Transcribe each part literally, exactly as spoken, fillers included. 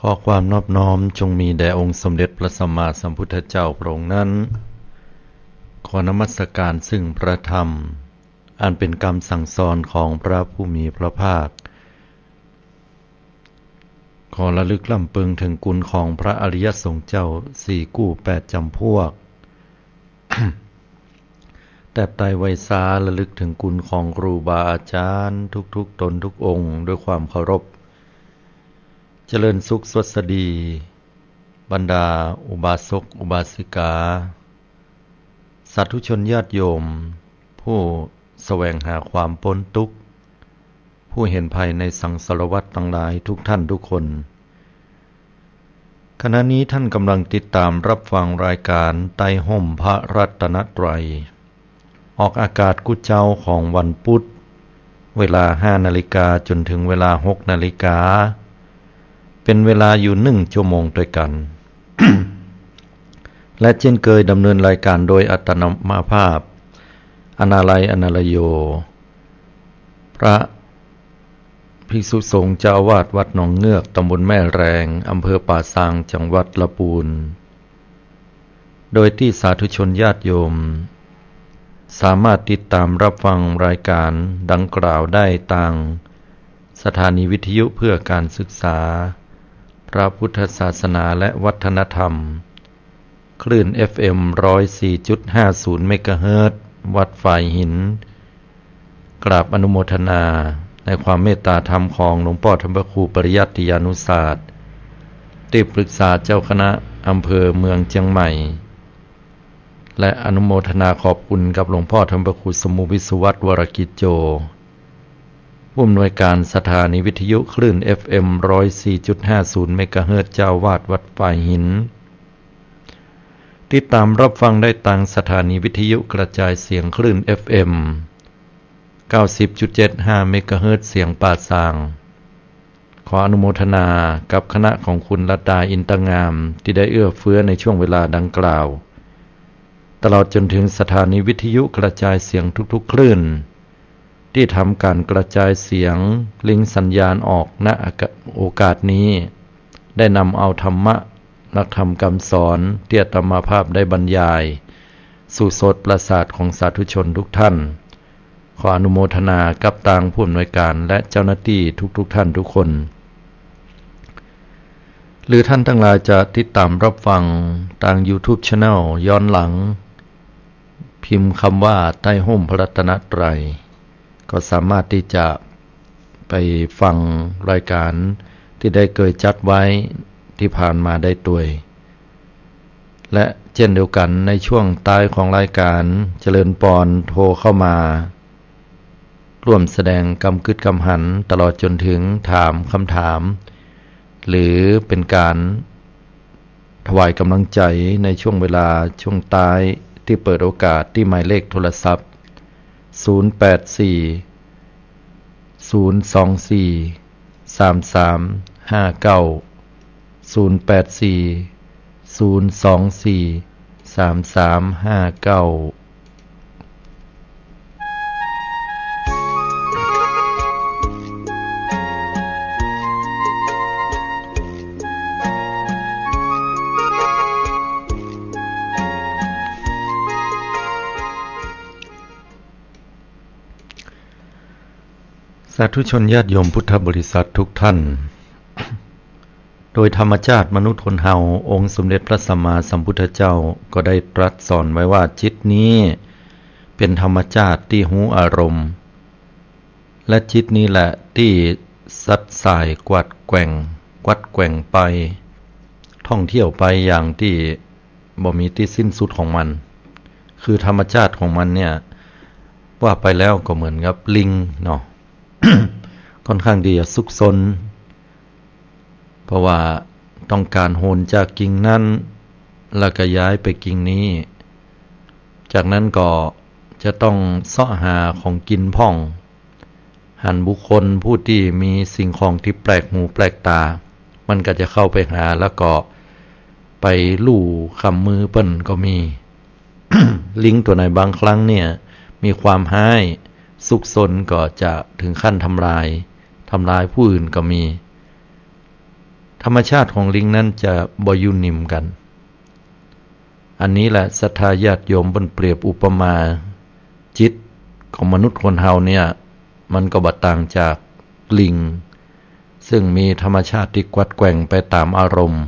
ขอความนอบน้อมจงมีแด่องค์สมเด็จพระสัมมาสัมพุทธเจ้าพระองค์นั้น ขอนมัสการซึ่งพระธรรม อันเป็นกำสั่งสอนของพระผู้มีพระภาค ขอระลึกรำลึกถึงคุณของพระอริยสงฆ์เจ้าสี่กู้แปดจำพวก แตบไตร่ไวสาระลึกถึงคุณของครูบาอาจารย์ทุกๆ ตนทุกองค์ด้วยความเคารพ เจริญสุขสวัสดี บรรดาอุบาสกอุบาสิกา สาธุชนญาติโยม ผู้แสวงหาความป๊นตุ๊กข์ ผู้เห็นภัยในสังสารวัฏทั้งหลายทุกท่านทุกคน ขณะนี้ท่านกำลังติดตามรับฟังรายการใต้ฮ่มพระรัตนตรัย ออกอากาศกู้เจ๊าของวันพุธ เวลาห้านาฬิกาจนถึงเวลาหกนาฬิกา เป็นเวลาอยู่หนึ่งชั่วโมงด้วยกัน และเช่นเคยดำเนินรายการโดยอัตโนมัติ อนาลัย อนาลโย พระภิกษุสงฆ์เจ้าอาวาสวัดหนองเงือก ตำบลแม่แรง อำเภอป่าซาง จังหวัดลำพูน โดยที่สาธุชนญาติโยม สามารถติดตามรับฟังรายการดังกล่าวได้ตางสถานีวิทยุเพื่อการศึกษา พระพุทธศาสนาและวัฒนธรรม คลื่น เอฟเอ็ม ร้อยสี่จุดห้าศูนย์ เมกะเฮิรตซ์ วัดฝายหิน กราบอนุโมทนาในความเมตตาธรรมของหลวงป้อธรรมพระครูปริยัติยานุศาสตร์ ที่ปรึกษาเจ้าคณะอำเภอเมืองเจียงใหม่ และอนุโมทนาขอบคุณกับหลวงป้อธรรมพระครูสมุห์ วิศวัตร วรกิจโจ ผู้อำนวยการสถานีวิทยุคลื่น เอฟเอ็ม ร้อยสี่จุดห้าศูนย์ เมกะเฮิรตซ์ เจ้าอาวาสวัดฝายหิน ติดตามรับฟังได้ตางสถานีวิทยุกระจายเสียงคลื่น เอฟเอ็ม เก้าสิบจุดเจ็ดห้า เมกะเฮิรตซ์ เสียงป่าซาง ขออนุโมทนากับคณะของคุณรัตดา อินตงาม ที่ได้เอื้อเฟื้อในช่วงเวลาดังกล่าว ตลอดจนถึงสถานีวิทยุกระจายเสียงทุกๆคลื่น ที่ทำการกระจายเสียงลิงก์สัญญาณออก ณ โอกาสนี้ ได้นำเอาธรรมะ หลักธรรมคำสอนที่อาตมาภาพได้บรรยาย สู่โสตประสาทของสาธุชนทุกท่าน ขออนุโมทนากับตางผู้อำนวยการและเจ้าหน้าตี้ทุกๆท่านทุกคน หรือท่านทั้งหลายจะติดตามรับฟังตาง YouTube Channel ย้อนหลัง พิมพ์คำว่าใต้ฮ่มพระรัตนตรัย ก็สามารถที่จะไปฟังรายการที่ได้เกยจัดไว้ที่ผ่านมาได้ตวย และเช่นเดียวกันในช่วงท้ายของรายการ เจริญปอนโทรเข้ามา ร่วมแสดงกำกึ๊ดกำหันตลอดจนถึงถามคำถาม หรือเป็นการถวายกำลังใจในช่วงเวลาช่วงท้ายที่เปิดโอกาสที่หมายเลขโทรศัพท์ ศูนย์แปดสี่ ศูนย์สองสี่ สามสามห้าเก้า ศูนย์แปดสี่ ศูนย์สองสี่ สามสามห้าเก้า สาธุชนญาติโยมพุทธบริษัททุกท่าน โดยธรรมชาติมนุษย์คนเฮา องค์สมเด็จพระสัมมาสัมพุทธเจ้าก็ได้ตรัสสอนไว้ว่า จิตนี้เป็นธรรมชาติที่ฮู้อารมณ์ และจิตนี้แหละที่สัดส่ายกวัดแกว่ง กวัดแกว่งไป ท่องเที่ยวไปอย่างที่บ่มีที่สิ้นสุดของมัน คือธรรมชาติของมันเนี่ย ว่าไปแล้วก็เหมือนกับลิงเนาะ ค่อนข้างที่จะซุกซน เพราะว่าต้องการโหนจากกิ่งนั้น แล้วก็ย้ายไปกิ่งนี้ จากนั้นก็จะต้องเซาะหาของกินพ่อง หันบุคคลผู้ที่มีสิ่งของที่แปลกหูแปลกตา มันก็จะเข้าไปหา แล้วก็ไปลู่คำมือเปิ้นก็มี ลิงตัวไหนบางครั้งเนี่ย มีความฮ้าย ซุกซนก็จะถึงขั้นทำลาย ทำลายผู้อื่นก็มี ธรรมชาติของลิงนั้นจะบ่อยู่นิ่มกั๋น อันนี้แหละศรัทธาญาติโยมเปิ้นเปรียบอุปมาจิตของมนุษย์คนเฮาเนี่ย มันก็บ่ต่างจากลิง ซึ่งมีธรรมชาติตี้กวัดแกว่งไปต๋ามอารมณ์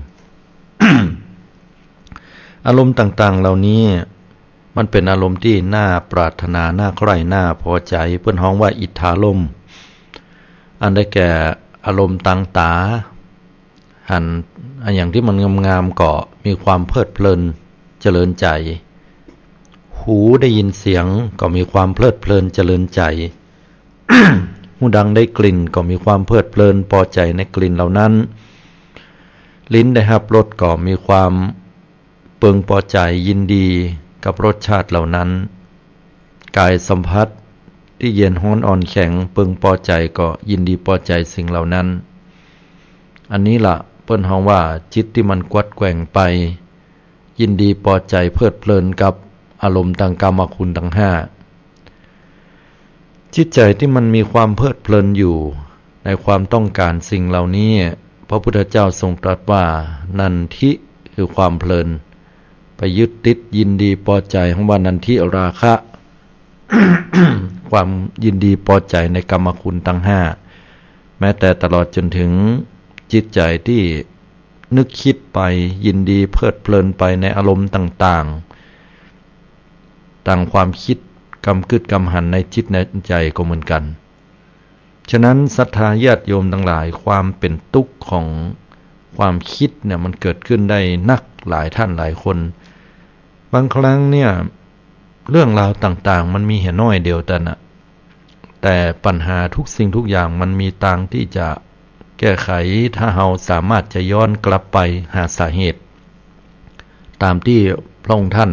อารมณ์ต่างๆ เหล่านี้ มันเป๋นอารมณ์ตี้น่าปรารถนา น่าใคร่ น่าพอใจ๋ เปิ้นฮ้องว่าอิทธารมณ์ อันได้แก่อารมณ์ตางต๋า หันอะหยังตี้มันงามๆ ก็มีความเพลิดเพลินเจริญใจ๋ หูได้ยินเสียงก็มีความเพลิดเพลินเจริญใจ๋ หูดังได้กลิ่นก็มีความเพลิดเพลินปอใจ๋ในกลิ่นเหล่านั้น ลิ้นได้ฮับรสก็มีความเปิงปอใจ๋ยินดีกับรสชาติเหล่านั้น กายสัมผัสตี้เย็นฮ้อนอ่อนแข็งเปิงปอใจ๋ก็ยินดีปอใจ๋สิ่งเหล่านั้น อันนี้ละเปิ้นฮ้องว่าจิตตี้มันกวัดแกว่งไป ยินดีปอใจ๋เพลิดเพลินกับอารมณ์ตางกามคุณตังห้า จิตใจ๋ตี้มันมีความเพลิดเพลินอยู่ในความต้องก๋านสิ่งเหล่านี้ พระพุทธเจ้าทรงตรัสว่านันทิ คือความเพลิน ไปยึดติดยินดีปอใจ๋ ฮ้องว่านันทิราคะ ความยินดีปอใจ๋ในกามคุณตังห้า แม้แต่ตลอดจ๋นถึงจิตใจ๋ตี้นึกคิดไป ยินดีเพลิดเพลินไปในอารมณ์ต่างๆ ตางความคิดกำกึ๊ดกำหันในจิตในใจ๋ก็เหมือนกั๋น ฉะนั้นศรัทธาญาติโยมตังหลาย ความเป๋นตุ๊กข์ของความคิดเนี่ย มันเกิดขึ้นได้นักหลายต้านหลายคน บางครั้งเนี่ย เรื่องราวต่างๆ มันมีแหน้อยเดียวเต้านั้นน่ะ แต่ปัญหาทุกสิ่งทุกอย่างมันมีตางตี้จะแก้ไข ถ้าเฮาสามารถจะย้อนกลับไปหาสาเหตุ ต๋ามตี้พระองค์ท่าน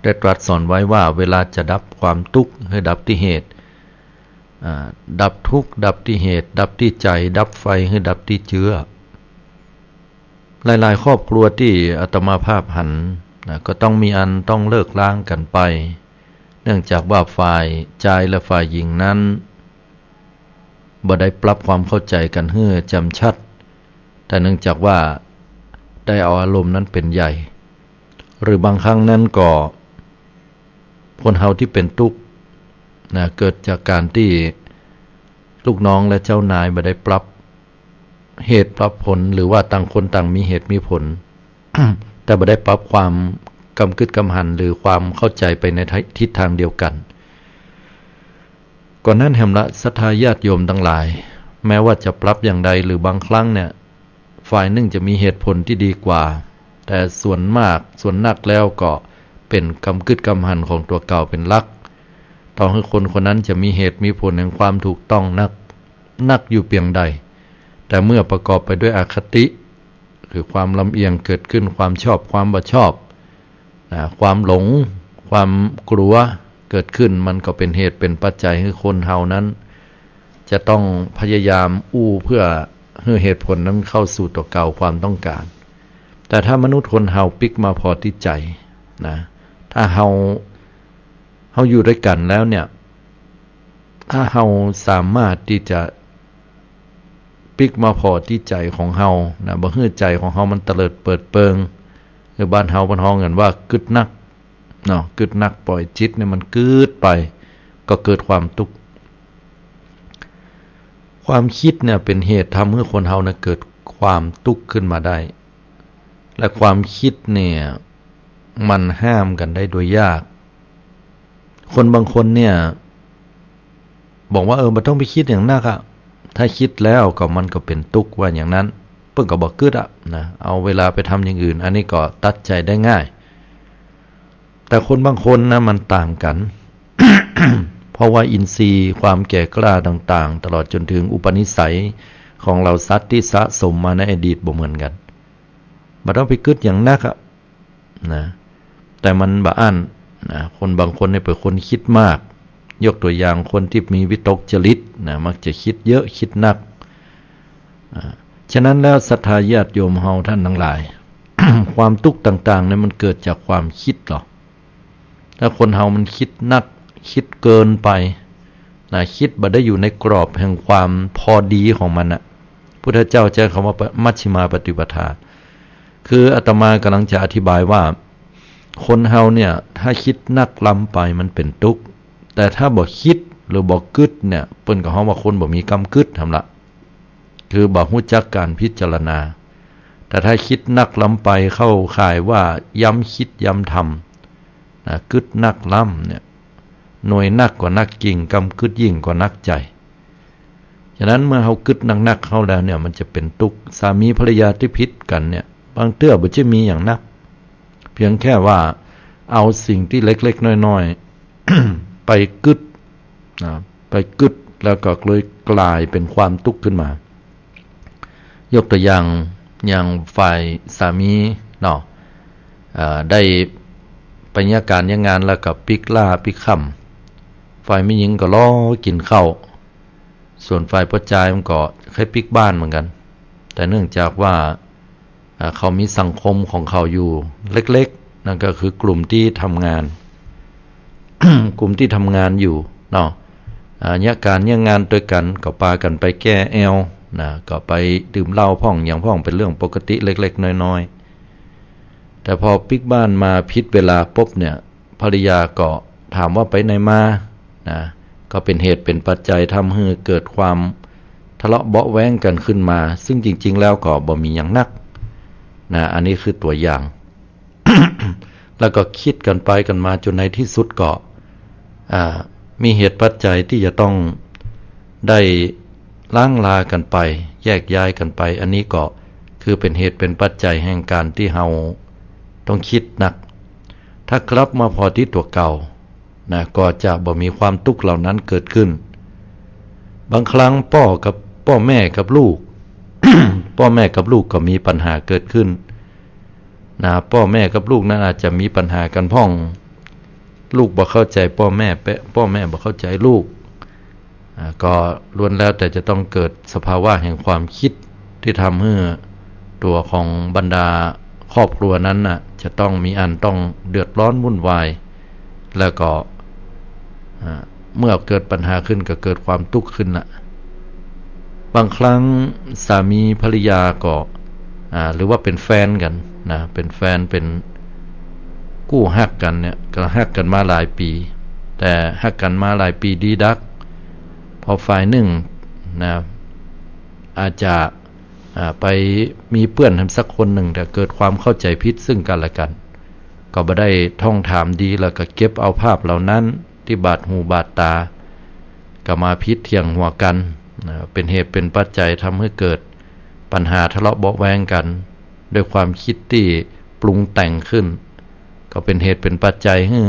ได้ตรัสสอนไว้ว่า เวลาจะดับความตุ๊กข์หื้อดับตี้เหตุ อ่า ดับตุ๊กข์ดับตี้เหตุ ดับตี้ใจ๋ ดับไฟหื้อดับตี้เจื้อ หลายๆ ครอบครัวตี้อาตมาภาพหันนะ ก็ต้องมีอันต้องเลิกร้างกั๋นไป เนื่องจากว่าฝ่ายจายและฝ่ายหญิงนั้น บ่ได้ปรับความเข้าใจ๋กั๋นหื้อแจ่มชัด แต่เนื่องจากว่าได้เอาอารมณ์นั้นเป๋นใหญ่ หรือบางครั้งนั้นก็ คนเฮาตี้เป๋นตุ๊กข์นะ เกิดจากก๋านตี้ลูกน้องและเจ้านายบ่ได้ปรับเหตุปรับผล หรือว่าต่างคนต่างมีเหตุมีผล แต่บ่ได้ปรับความกำกึ๊ดกำหัน หรือความเข้าใจ๋ไปในทิศทางเดียวกั๋น ก็นั้นแหมละศรัทธาญาติโยมตังหลาย แม้ว่าจะปรับอย่างใด หรือบางครั้งเนี่ย ฝ่ายนึ่งจะมีเหตุผลตี้ดีกว่า แต่ส่วนมาก ส่วนนักแล้วก็เป๋นกำกึ๊ดกำหันของตั๋วเก่าเป๋นหลัก ต่อหื้อคนคนนั้นจะมีเหตุมีผลแห่งความถูกต้องนัก นักอยู่เปียงใด แต่เมื่อประกอบไปด้วยอคติ คือความลำเอียงเกิดขึ้น ความชอบ ความบ่ชอบ นะ ความหลง ความกลัวเกิดขึ้น มันก็เป๋นเหตุเป๋นปัจจัยหื้อคนเฮานั้น จะต้องพยายามอู้เพื่อหื้อเหตุผลนั้นเข้าสู่ตั๋วเก่าความต้องก๋าน แต่ถ้ามนุษย์คนเฮาปิ๊กมาผ่อตี้ใจ๋นะ ถ้าเฮา เฮาอยู่ตวยกั๋นแล้วเนี่ย ถ้าเฮาสามารถตี้จะปิ๊กมาผ่อตี้ใจ๋ของเฮานะ บ่หื้อใจ๋ของเฮามันเตลิดเปิดเปิง คือบ้านเฮาเปิ้นฮ้องกั๋นว่ากึ๊ดนักเนาะ กึ๊ดนัก ปล่อยจิตเนี่ยมันกึ๊ดไป ก็เกิดความตุ๊กข์ ความคิดเนี่ยเป๋นเหตุทำหื้อคนเฮาเนี่ยเกิดความตุ๊กข์ขึ้นมาได้ และความคิดเนี่ยมันห้ามกั๋นได้โดยยาก คนบางคนเนี่ยบอกว่า เออ บ่ต้องไปคิดอย่างนักอะ ถ้าคิดแล้วก็มันก็เป๋นตุ๊กข์ ว่าอย่างนั้น เปิ้นก็บ่กึ๊ดอะนะ เอาเวลาไปทำอย่างอื่น อันนี้ก็ตัดใจ๋ได้ง่าย แต่คนบางคนนะมันต่างกั๋น เพราะว่าอินทรีย์ความแก่กล้าต่างๆ ตลอดจ๋นถึงอุปนิสัยของเหล่าสัตว์ตี้สะสมมาในอดีตบ่เหมือนกั๋น บ่ต้องไปกึ๊ดอย่างนักอะนะ แต่มันบ่อั้นนะ คนบางคนเนี่ยเป๋นคนคิดมาก ยกตั๋วอย่างคนตี้มีวิตกจริตนะ มักจะคิดเยอะคิดนัก อ่า ฉะนั้นแล้วศรัทธาญาติโยมเฮาต้านตังหลาย ความตุ๊กข์ต่างๆ เนี่ยมันเกิดจากความคิดหรอ ถ้าคนเฮามันคิดนัก คิดเกินไปนะ คิดบ่ได้อยู่ในกรอบแห่งความพอดีของมันน่ะ พุทธเจ้าใจ๊กำว่าปะ มัชฌิมาปฏิปทา คืออาตมากำลังจะอธิบายว่า คนเฮาเนี่ย ถ้าคิดนักล้ำไปมันเป๋นตุ๊กข์ แต่ถ้าบ่คิดหรือบ่กึ๊ดเนี่ย เปิ้นก็ฮ้องว่าคนบ่มีกำกึ๊ดหั้นละ คือบ่ฮู้จักก๋านพิจารณา แต่ถ้าคิดนักล้ำไปเข้าข่ายว่าย้ำคิดย้ำทำ นะ กึ๊ดนักล้ำเนี่ย หน่วยนักก็นักจริง กำกึ๊ดยิ่งก็นักใจ๋ ฉะนั้นเมื่อเฮากึ๊ดนักๆ เข้าแล้วเนี่ย มันจะเป๋นตุ๊กข์ สามีภรรยาตี้ผิดกั๋นเนี่ย บางเตื้อบ่ใจ้มีหยังนัก เพียงแค่ว่าเอาสิ่งตี้เล็กๆ น้อยๆ ไปกึ๊ด นะ ไปกึ๊ดแล้วก็เลยก๋ายเป๋นความตุ๊กข์ขึ้นมา ยกตั๋วอย่าง อย่างฝ่ายสามีเนาะ เอ่อ ได้ไปเยียะก๋านเยียะงานแล้วก็ปิ๊กล้าปิ๊กค่ำ ฝ่ายแม่ญิงก็รอกิ๋นข้าว ส่วนฝ่ายป้อจายมันก็ใค่ปิ๊กบ้านเหมือนกั๋น แต่เนื่องจากว่า อ่า เขามีสังคมของเขาอยู่เล็กๆ นั่นก็คือกลุ่มตี้ทำงาน กลุ่มตี้ทำงานอยู่เนาะ อ่า เยียะก๋านเยียะงานตวยกั๋น ก็ปากั๋นไปแก้แอวนะ ก็ไปดื่มเหล้าพ่องหยังพ่อง เป๋นเรื่องปกติเล็กๆ น้อยๆ แต่พอปิ๊กบ้านมาผิดเวลาปุ๊บเนี่ย ภรรยาก็ถามว่าไปไหนมา นะ ก็เป๋นเหตุเป๋นปัจจัยทำหื้อเกิดความทะเลาะเบาะแว้งกั๋นขึ้นมา ซึ่งจริงๆ แล้วก็บ่มีหยังนัก นะ อันนี้คือตั๋วอย่าง แล้วก็กึ๊ดกั๋นไปกั๋นมาจ๋นในตี้สุดก็ อ่า มีเหตุปัจจัยตี้จะต้องได้ล้างลากั๋นไป แยกย้ายกั๋นไป อันนี้ก็คือเป๋นเหตุเป๋นปัจจัยแห่งก๋านตี้เฮาต้องกึ๊ดนัก ถ้ากลับมาผ่อตี้ตั๋วเก่า นะ ก็จะบ่มีความตุ๊กข์เหล่านั้นเกิดขึ้น บางครั้งป้อกับ ป้อแม่กับลูก ป้อแม่กับลูกก็มีปัญหาเกิดขึ้น นะ ป้อแม่กับลูกนั้นอาจจะมีปัญหากั๋นพ่อง ลูกบ่เข้าใจ๋ป้อแม่ เป๋ ป้อแม่บ่เข้าใจ๋ลูก อ่า ก็ล้วนแล้วแต่จะต้องเกิดสภาวะแห่งความกึ๊ดตี้ทำหื้อตั๋วของบรรดาครอบครัวนั้นน่ะ จะต้องมีอันต้องเดือดร้อนวุ่นวาย แล้วก็ อ่า เมื่อเกิดปัญหาขึ้นก็เกิดความตุ๊กข์ขึ้นละ บางครั้งสามีภรรยาก็ อ่า หรือว่าเป๋นแฟนกั๋นนะ เป๋นแฟน เป๋นกู้ฮักกั๋นเนี่ย ก็ฮักกั๋นมาหลายปี๋ แต่ฮักกั๋นมาหลายปี๋ดีดัก พอฝ่ายนึ่งนะ อาจจะ อ่า ไปมีเปื้อนแหมสักคนนึ่ง แต่เกิดความเข้าใจ๋ผิดซึ่งกั๋นและกั๋น ก็บ่ได้ท้วงถามดี แล้วก็เก็บเอาภาพเหล่านั้นตี้บาดหูบาดต๋า ก็มาผิดเถียงหัวกั๋น นะ เป๋นเหตุเป๋นปัจจัยทำหื้อเกิดปัญหาทะเลาะเบาะแว้งกั๋น ด้วยความกึ๊ดตี้ปรุงแต่งขึ้น ก็เป๋นเหตุเป๋นปัจจัยหื้อ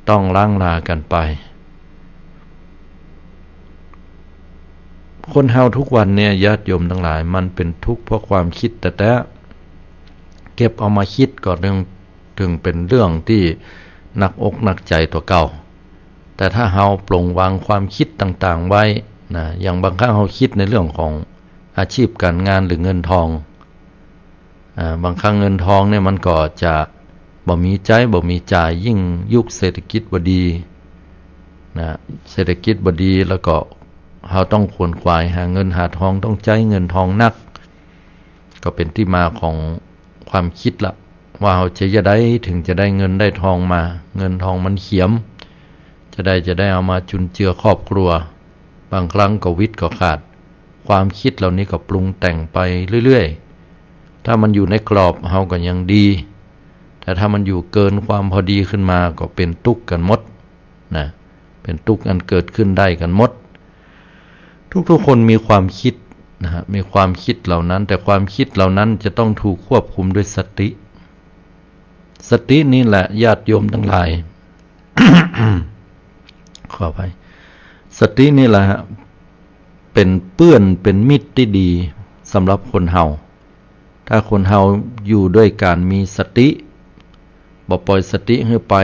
ต้องล้างลากั๋นไป คนเฮาทุกวันเนี่ย ญาติโยมตังหลาย มันเป๋นตุ๊กข์เพราะความกึ๊ดแต๊ๆ เก็บเอามากึ๊ดก็เถิง เถิงเป๋นเรื่องตี้หนักอกหนักใจ๋ตั๋วเก่า แต่ถ้าเฮาปลงวางความกึ๊ดต่างๆ ไว้นะ อย่างบางครั้งเฮากึ๊ดในเรื่องของอาชีพก๋านงานหรือเงินทอง อ่า บางครั้งเงินทองเนี่ยมันก็จะบ่มีใจ๊ บ่มีจ่าย ยิ่งยุคเศรษฐกิจบ่ดีนะ เศรษฐกิจบ่ดี แล้วก็เฮาต้องขวนขวายหาเงินหาทอง ต้องใจ๊เงินทองนัก ก็เป๋นตี้มาของความกึ๊ดละ ว่าเฮาจะเยียะใดเถิงจะได้เงินได้ทองมา เงินทองมันเขียม จะได้ จะได้เอามาจุนเจือครอบครัว บางครั้งก็วิตก็ขาด ความกึ๊ดเหล่านี้ก็ปรุงแต่งไปเรื่อยๆ ถ้ามันอยู่ในกรอบเฮาก็ยังดี แต่ถ้ามันอยู่เกินความพอดีขึ้นมาก็เป๋นตุ๊กข์กั๋นหมดนะ เป๋นตุ๊กข์อันเกิดขึ้นได้กั๋นหมด ทุกๆ คนมีความกึ๊ดนะฮะ มีความกึ๊ดเหล่านั้น แต่ความกึ๊ดเหล่านั้นจะต้องถูกควบคุมด้วยสติ สตินี่แหละญาติโยมตังหลาย ขออภัย สตินี่แหละฮะ เป๋นเปื้อนเป๋นมิตรตี้ดีสำหรับคนเฮา ถ้าคนเฮาอยู่ด้วยก๋านมีสติ บ่ปล่อยสติหื้อไป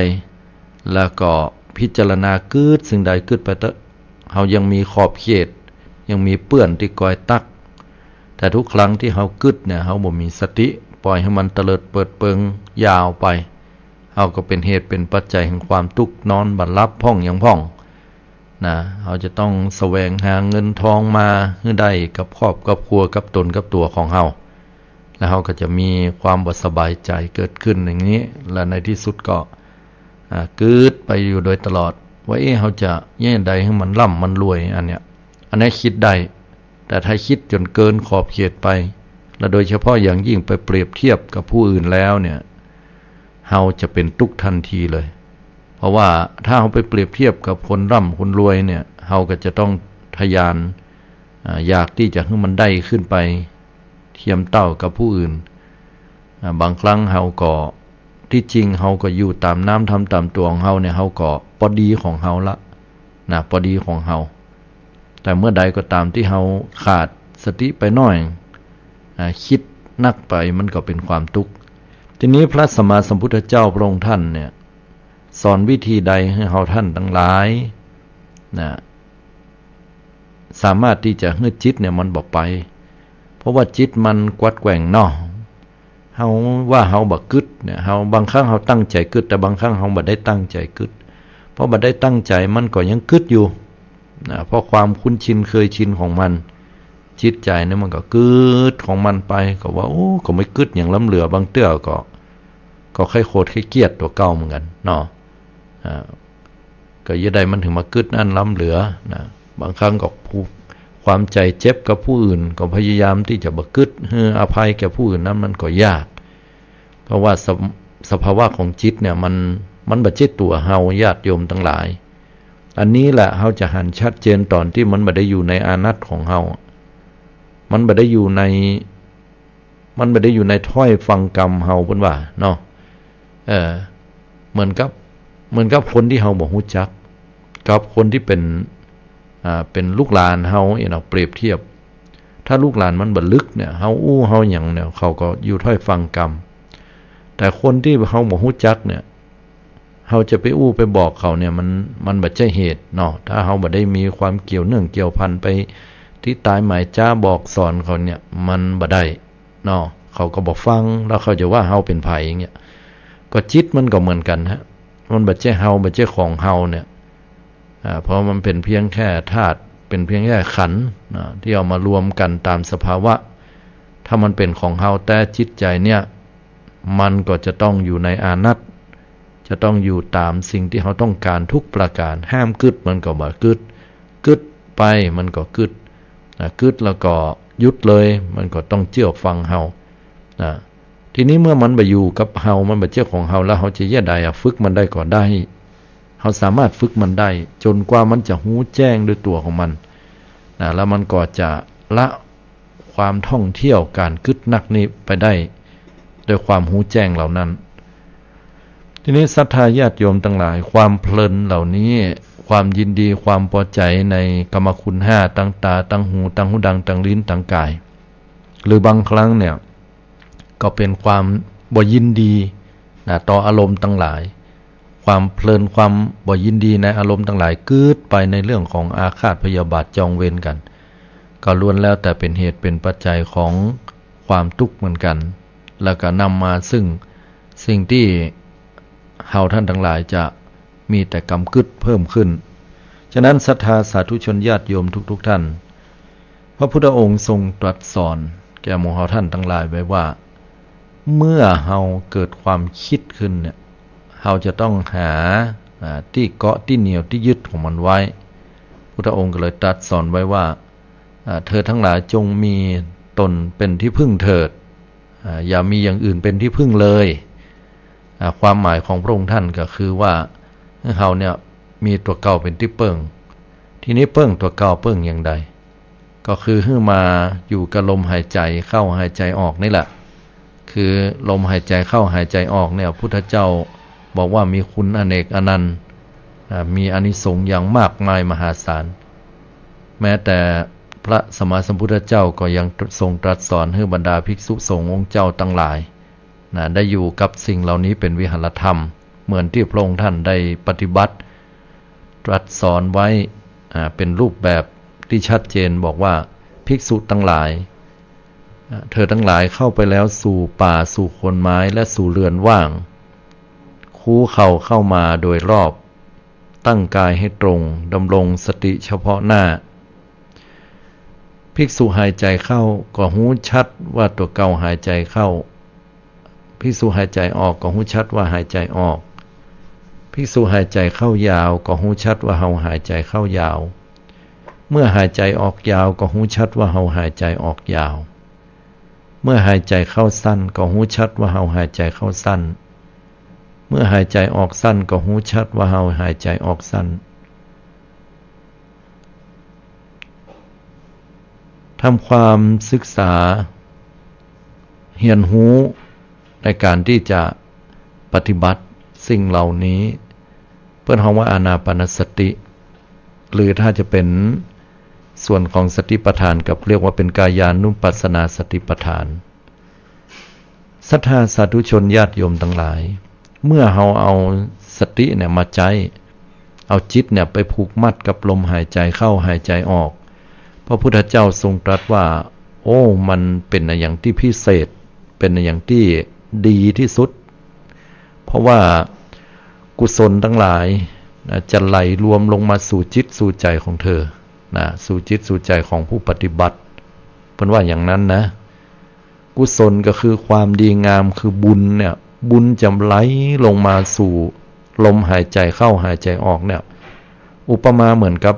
แล้วก็พิจารณากึ๊ดสิ่งใดกึ๊ดไปเต๊อะ เฮายังมีขอบเขต ยังมีเปื้อนตี้คอยตั๊ก แต่ทุกครั้งตี้เฮากึ๊ดเนี่ย เฮาบ่มีสติ ปล่อยหื้อมันเตลิดเปิดเปิงยาวไป เฮาก็เป๋นเหตุเป๋นปัจจัยแห่งความตุ๊กข์ นอนบ่หลับพ่องหยังพ่อง นะ เฮาจะต้องแสวงหาเงินทองมาหื้อได้กับครอบกับครัว กับตนกับตั๋วของเฮา แล้วเฮาก็จะมีความบ่สบายใจ๋เกิดขึ้นอย่างนี้ และในที่สุดก็ อ่า กึ๊ดไปอยู่โดยตลอด ว่า เอ๊ะ เฮาจะเยียะใดหื้อมันร่ำมันรวย อันเนี้ย อันเนี้ยกึ๊ดได้ แต่ถ้าคิดจนเกินขอบเขตไป และโดยเฉพาะอย่างยิ่งไปเปรียบเทียบกับผู้อื่นแล้วเนี่ย เฮาจะเป็นตุ๊กข์ทันทีเลย เพราะว่าถ้าเฮาไปเปรียบเทียบกับคนร่ำคนรวยเนี่ย เฮาก็จะต้องทะยาน อ่า อยากตี้จะหื้อมันได้ขึ้นไปเทียมเต้ากับผู้อื่น อ่า บางครั้งเฮาก็ ตี้จริงเฮาก็อยู่ต๋ามน้ำทำต๋ามตั๋วของเฮาเนี่ย เฮาก็ปอดีของเฮาละ นะ ปอดีของเฮา แต่เมื่อใดก็ต๋ามตี้เฮาขาดสติไปหน้อย อ่า กึ๊ดนักไป มันก็เป็นความตุ๊กข์ ทีนี้พระสัมมาสัมพุทธเจ้าพระองค์ท่านเนี่ย สอนวิธีใดหื้อเฮาท่านตังหลาย นะ สามารถตี้จะหื้อจิตเนี่ยมันบ่ไป เพราะว่าจิตมันกวัดแกว่งเนาะ เฮาว่าเฮาบ่กึ๊ดเนี่ย เฮา บางครั้งเฮาตั้งใจ๋กึ๊ด แต่บางครั้งเฮาบ่ได้ตั้งใจ๋กึ๊ด เพราะบ่ได้ตั้งใจ๋มันก็ยังกึ๊ดอยู่ นะ เพราะความคุ้นชินเคยชินของมัน จิตใจ๋เนี่ยมันก็กึ๊ดของมันไป ก็ว่า โอ้ ก็บ่กึ๊ดหยังล้ำเหลือ บางเตื้อก็ ก็ใค่โขดใค่เกลียดตั๋วเก่าเหมือนกั๋นเนาะ อ่า ก็เยียะใดมันถึงบ่กึ๊ดอั้นล้ำเหลือ นะ บางครั้งก็ผู้ ความใจ๋เจ็บกับผู้อื่น ก็พยายามตี้จะบ่กึ๊ดหื้ออภัยแก่ผู้อื่นนั้นมันก็ยาก เพราะว่าสภ- สภาวะของจิตเนี่ยมัน มันบ่ใจ้ตั๋วเฮา ญาติโยมตังหลาย อันนี้แหละเฮาจะหันชัดเจนต๋อนตี้มันบ่ได้อยู่ในอานัตของเฮา มันบ่ได้อยู่ใน มันบ่ได้อยู่ในถ้อยฟังกำเฮา เปิ้นว่าเนาะ เออ เหมือนกับ เหมือนกับคนตี้เฮาบ่ฮู้จัก กับคนตี้เป๋น อ่า เป๋นลูกหลานเฮา เนาะ เปรียบเทียบ ถ้าลูกหลานมันบ่ลึกเนี่ย เฮาอู้เฮาหยังเนี่ย เขาก็อยู่ถ้อยฟังกำ แต่คนตี้เฮาบ่ฮู้จักเนี่ย เฮาจะไปอู้ไปบอกเขาเนี่ย มัน มันบ่ใจ้เหตุเนาะ ถ้าเฮาบ่ได้มีความเกี่ยวเนื่องเกี่ยวพันไปตี้ตายหมายจ๊าบอกสอนเขาเนี่ย มันบ่ได้เนาะ เขาก็บ่ฟัง แล้วเขาจะว่าเฮาเป๋นใผอย่างเงี้ย ก็จิตมันก็เหมือนกั๋นฮะ มันบ่ใจ้เฮา บ่ใจ้ของเฮาเนี่ย อ่า เพราะมันเป๋นเพียงแค่ธาตุ เป๋นเพียงแค่ขันธ์นะ ตี้เอามารวมกั๋นต๋ามสภาวะ ถ้ามันเป๋นของเฮาแต๊จิตใจ๋เนี่ย มันก็จะต้องอยู่ในอานัต จะต้องอยู่ต๋ามสิ่งตี้เฮาต้องก๋านทุกประก๋าน ห้ามกึ๊ดมันก็บ่กึ๊ด กึ๊ดไปมันก็กึ๊ด อ่า กึ๊ดแล้วก็หยุดเลย มันก็ต้องเจื้อฟังเฮา อ่า ทีนี้เมื่อมันบ่อยู่กับเฮา มันบ่ใจ้ของเฮาแล้ว เฮาจะเยียะใดอะ ฝึกมันได้ก็ได้ เฮาสามารถฝึกมันได้ จ๋นกว่ามันจะฮู้แจ้งด้วยตั๋วของมัน นะ แล้วมันก็จะละความท่องเที่ยวก๋านกึ๊ดนักนี้ไปได้ ด้วยความฮู้แจ้งเหล่านั้น ทีนี้ศรัทธาญาติโยมตังหลาย ความเพลินเหล่านี้ ความยินดี ความปอใจ๋ในกามคุณห้า ตังต๋า ตังหู ตังฮูดัง ตังลิ้น ตังก๋าย หรือบางครั้งเนี่ย ก็เป๋นความบ่ยินดี นะ ต่ออารมณ์ตังหลาย ความเพลิน ความบ่ยินดีในอารมณ์ตังหลาย กึ๊ดไปในเรื่องของอาฆาตพยาบาทจองเวรกั๋น ก็ล้วนแล้วแต่เป๋นเหตุเป๋นปัจจัยของความตุ๊กข์เหมือนกั๋น แล้วก็นำมาซึ่งสิ่งตี้เฮาท่านตังหลายจะมีแต่ก๋ำกึ๊ดเพิ่มขึ้น ฉะนั้นศรัทธาสาธุชนญาติโยมทุกๆ ท่าน พระพุทธองค์ทรงตรัสสอนแก่หมู่เฮาท่านตังหลายไว้ว่า เมื่อเฮาเกิดความกึ๊ดขึ้นเนี่ย เฮาจะต้องหา อ่า ตี้เกาะตี้เหนี่ยวตี้ยึดของมันไว้ พุทธองค์ก็เลยตรัสสอนไว้ว่า อ่า เธอทั้งหลายจงมีตนเป๋นตี้พึ่งเถิด อ่า อย่ามีอย่างอื่นเป๋นตี้พึ่งเลย อ่า ความหมายของพระองค์ท่านก็คือว่า เฮาเนี่ยมีตั๋วเก่าเป๋นตี้เปิ้ง ทีนี้เปิ้งตั๋วเก่าเปิ้งอย่างใด ก็คือหื้อมาอยู่กับลมหายใจ๋เข้าหายใจ๋ออกนี่แหละ คือลมหายใจ๋เข้าหายใจ๋ออกเนี่ย พุทธเจ้าบอกว่ามีคุณอเนกอนันต์ อ่า มีอานิสงส์อย่างมากมายมหาศาล แม้แต่พระสัมมาสัมพุทธเจ้าก็ยังทรงตรัสสอนหื้อบรรดาภิกษุสงฆ์องค์เจ้าตังหลาย นะ ได้อยู่กับสิ่งเหล่านี้เป๋นวิหารธรรม เหมือนตี้พระองค์ท่านได้ปฏิบัติ ตรัสสอนไว้ อ่า เป๋นรูปแบบตี้ชัดเจน บอกว่า ภิกษุตังหลาย อ่า เธอทั้งหลายเข้าไปแล้วสู่ป่า สู่โคนไม้ และสู่เรือนว่าง คูเขาเข้ามาโดยรอบ ตั้งกายให้ตรง ดำรงสติเฉพาะหน้า ภิกษุหายใจ๋เข้าก็ฮู้ชัดว่าตั๋วเก่าหายใจ๋เข้า ภิกษุหายใจ๋ออกก็ฮู้ชัดว่าหายใจ๋ออก ภิกษุหายใจ๋เข้ายาวก็ฮู้ชัดว่าเฮาหายใจ๋เข้ายาว เมื่อหายใจ๋ออกยาวก็ฮู้ชัดว่าเฮาหายใจ๋ออกยาว เมื่อหายใจ๋เข้าสั้นก็ฮู้ชัดว่าเฮาหายใจ๋เข้าสั้น เมื่อหายใจ๋ออกสั้นก็ฮู้ชัดว่าเฮาหายใจ๋ออกสั้น ทำความศึกษา เฮียนฮู้ในก๋านตี้จะปฏิบัติสิ่งเหล่านี้ เปิ้นฮ้องว่าอานาปานสติ หรือถ้าจะเป๋นส่วนของสติปัฏฐานก็เรียกว่าเป๋นกายานุปัสสนาสติปัฏฐาน ศรัทธาสาธุชนญาติโยมตังหลาย เมื่อเฮาเอาสติเนี่ยมาใจ๊ เอาจิตเนี่ยไปผูกมัดกับลมหายใจ๋เข้าหายใจ๋ออก พระพุทธเจ้าทรงตรัสว่า โอ้ มันเป๋นอะหยังตี้พิเศษ เป๋นอะหยังตี้ดีตี้สุด เพราะว่ากุศลตังหลายนะ จะไหลรวมลงมาสู่จิตสู่ใจ๋ของเธอนะ สู่จิตสู่ใจ๋ของผู้ปฏิบัติ เปิ้นว่าอย่างนั้นนะ กุศลก็คือความดีงาม คือบุญเนี่ย บุญจะไหลลงมาสู่ลมหายใจ๋เข้าหายใจ๋ออกเนี่ย อุปมาเหมือนกับ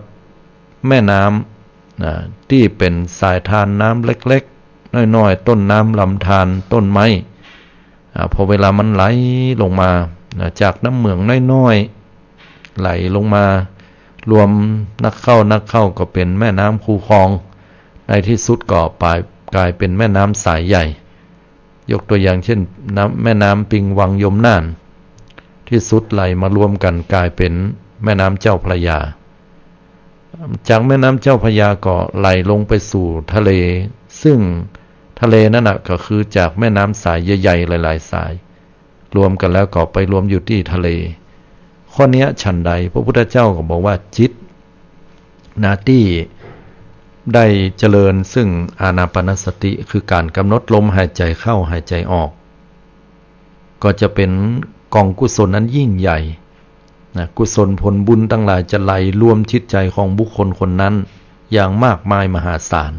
แม่น้ำนะ ตี้เป๋นสายทานน้ำเล็กๆ น้อยๆ ต้นน้ำลำธาร ต้นไม้ อ่า พอเวลามันไหลลงมานะ จากน้ำเหมืองน้อยๆ ไหลลงมา รวมนักเข้านักเข้าก็เป๋นแม่น้ำคูคลอง ในที่สุดก็ปาย กลายเป๋นแม่น้ำสายใหญ่ ยกตัวอย่างเช่น น้ำ แม่น้ำปิงวังยมน่าน ที่สุดไหลมารวมกั๋นกลายเป๋นแม่น้ำเจ้าพระยา จากแม่น้ำเจ้าพระยาก็ไหลลงไปสู่ทะเล ซึ่งทะเลนั้นน่ะก็คือจากแม่น้ำสายใหญ่ๆ หลายๆ สาย รวมกั๋นแล้วก็ไปรวมอยู่ตี้ทะเล ข้อเนี้ยฉันใด พระพุทธเจ้าก็บอกว่าจิตนะ ตี้ได้เจริญซึ่งอานาปานสติ คือก๋านกำหนดลมหายใจ๋เข้าหายใจ๋ออก ก็จะเป๋นกองกุศลอันยิ่งใหญ่นะ กุศลผลบุญตังหลายจะไหลรวมจิตใจ๋ของบุคคลคนนั้นอย่างมากมายมหาศาล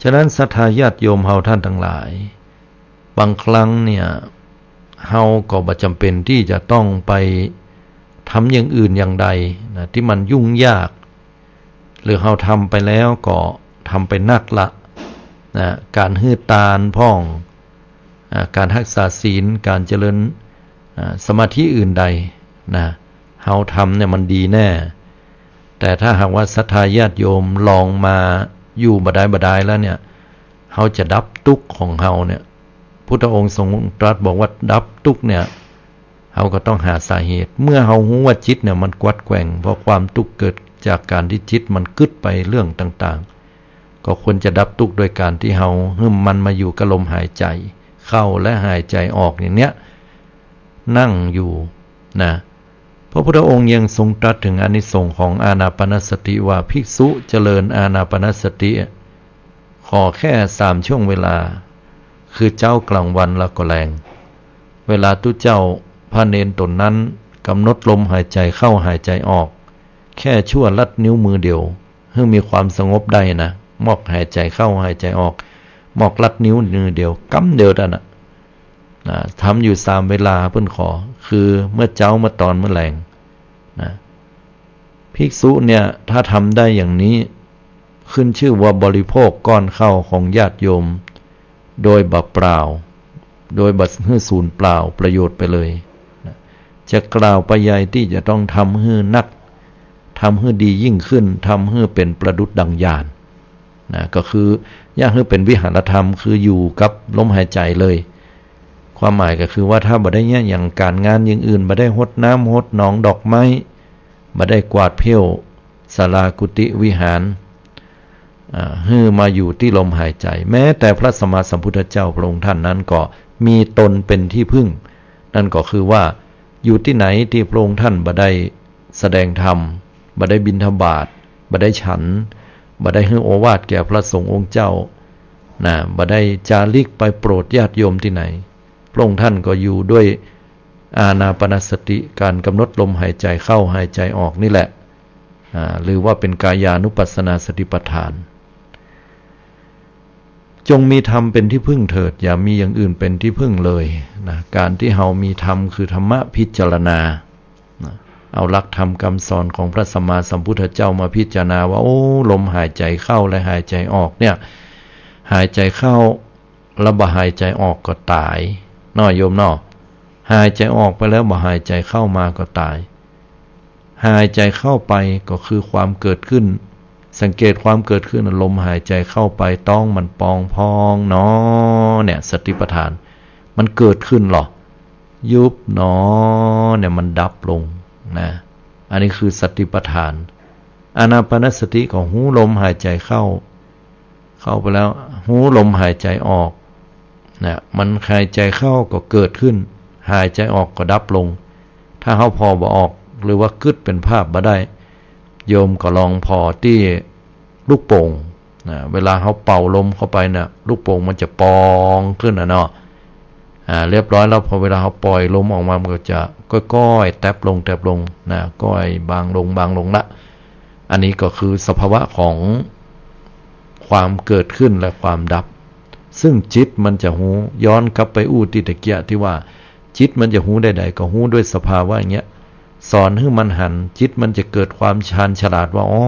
ฉะนั้นศรัทธาญาติโยมเฮาท่านตังหลาย บางครั้งเนี่ย เฮาก็บ่จ๋ำเป๋นตี้จะต้องไปทำอย่างอื่นอย่างใดนะ ตี้มันยุ่งยาก หรือเฮาทำไปแล้วก็ทำไปนักละนะ ก๋านหื้อตานพ่อง อ่า ก๋านฮักษาศีล ก๋านเจริญ อ่า สมาธิอื่นใดนะ เฮาทำเนี่ยมันดีแน่ แต่ถ้าหากว่าศรัทธาญาติโยมลองมาอยู่บ่ดายบ่ดายแล้วเนี่ย เฮาจะดับตุ๊กข์ของเฮาเนี่ย พุทธองค์ทรงตรัสบอกว่าดับตุ๊กข์เนี่ย เฮาก็ต้องหาสาเหตุ เมื่อเฮาฮู้ว่าจิตเนี่ยมันกวัดแกว่ง เพราะความตุ๊กข์เกิดจากก๋านตี้จิตมันกึ๊ดไปเรื่องต่างๆ ก็ควรจะดับตุ๊กข์โดยก๋านตี้เฮาหื้อมันมาอยู่กับลมหายใจ๋เข้าและหายใจ๋ออกอย่างเนี้ย นั่งอยู่นะ พระพุทธองค์ยังทรงตรัสถึงอานิสงส์ของอานาปานสติว่า ภิกษุเจริญอานาปานสติ ขอแค่สามช่วงเวลา คือเจ๊ากลางวันแล้วก็แลง เวลาตุ๊เจ้าพระเณรต๋นนั้นกำหนดลมหายใจ๋เข้าหายใจ๋ออก แค่ชั่วลัดนิ้วมือเดียว หื้อมีความสงบได้นะ มอกหายใจ๋เข้าหายใจ๋ออก มอกลัดนิ้วมือเดียว กำเดียวเต้านั้นนะ นะ ทำอยู่สามเวลาเปิ้นขอ คือเมื่อเจ๊า เมื่อตอน เมื่อแลงนะ ภิกษุเนี่ยถ้าทำได้อย่างนี้ ขึ้นชื่อว่าบริโภคก้อนข้าวของญาติโยม โดยบ่เปล่า โดยบ่หื้อสูญเปล่าประโยชน์ไปเลยนะ จะกล่าวไปใยตี้จะต้องทำหื้อนัก ทำหื้อดียิ่งขึ้น ทำหื้อเป๋นประดุจดังญาณนะ ก็คืออยากหื้อเป๋นวิหารธรรม คืออยู่กับลมหายใจ๋เลย ความหมายก็คือว่าถ้าบ่ได้เยียะหยังก๋านงานอย่างอื่น บ่ได้ฮดน้ำฮดหนองดอกไม้ บ่ได้กวาดเผี้ยวศาลากุฏิวิหาร อ่า หื้อมาอยู่ตี้ลมหายใจ๋ แม้แต่พระสัมมาสัมพุทธเจ้าพระองค์ท่านนั้นก็มีตนเป็นที่พึ่ง นั่นก็คือว่าอยู่ตี้ไหนตี้พระองค์ท่านบ่ได้แสดงธรรม บ่ได้บิณฑบาต บ่ได้ฉัน บ่ได้หื้อโอวาทแก่พระสงฆ์องค์เจ้านะ บ่ได้จาริกไปโปรดญาติโยมตี้ไหน พระองค์ท่านก็อยู่ด้วย อานาปานสติ ก๋านก๋ำหนดลมหายใจ๋เข้าหายใจ๋ออกนี่แหละ อ่า หรือว่าเป๋นกายานุปัสสนาสติปัฏฐาน จงมีธรรมเป๋นตี้พึ่งเถิด อย่ามีอย่างอื่นเป๋นตี้พึ่งเลยนะ ก๋านตี้เฮามีธรรมคือธรรมะพิจารณานะ เอาหลักธรรมกำสอนของพระสัมมาสัมพุทธเจ้ามาพิจารณาว่า โอ้ ลมหายใจ๋เข้าและหายใจ๋ออกเนี่ย หายใจ๋เข้า แล้วบ่หายใจ๋ออกก็ต๋าย เนาะโยมเนาะ หายใจ๋ออกไปแล้วบ่หายใจ๋เข้ามาก็ต๋าย หายใจ๋เข้าไปก็คือความเกิดขึ้น สังเกตความเกิดขึ้น ลมหายใจ๋เข้าไป ต๊องมันป่องพองหนอ เนี่ย สติปัฏฐาน มันเกิดขึ้นหรอ ยุบหนอ เนี่ย มันดับลงนะ อันนี้คือสติปัฏฐาน อานาปานสติก็ฮู้ลมหายใจ๋เข้า เข้าไปแล้ว ฮู้ลมหายใจ๋ออกนะ มันหายใจ๋เข้าก็เกิดขึ้น หายใจ๋ออกก็ดับลง ถ้าเฮาผ่อบ่ออก หรือว่ากึ๊ดเป๋นภาพบ่ได้ โยมก็ลองผ่อตี้ลูกโป่งนะ เวลาเฮาเป่าลมเข้าไปน่ะ ลูกโป่งมันจะป่องขึ้นน่ะเนาะ อ่า เรียบร้อยแล้ว พอเวลาเฮาป่อยลมออกมา มันก็จะก้อยๆ แต๊บลง แต๊บลงนะ ก้อยบางลง บางลงละ อันนี้ก็คือสภาวะของความเกิดขึ้นและความดับ ซึ่งจิตมันจะฮู้ ย้อนกลับไปอู้ตี้ตะเกียะตี้ว่า จิตมันจะฮู้ได้ใด ก็ฮู้ด้วยสภาวะอย่างเงี้ย สอนหื้อมันหัน จิตมันจะเกิดความชาญฉลาดว่า อ๋อ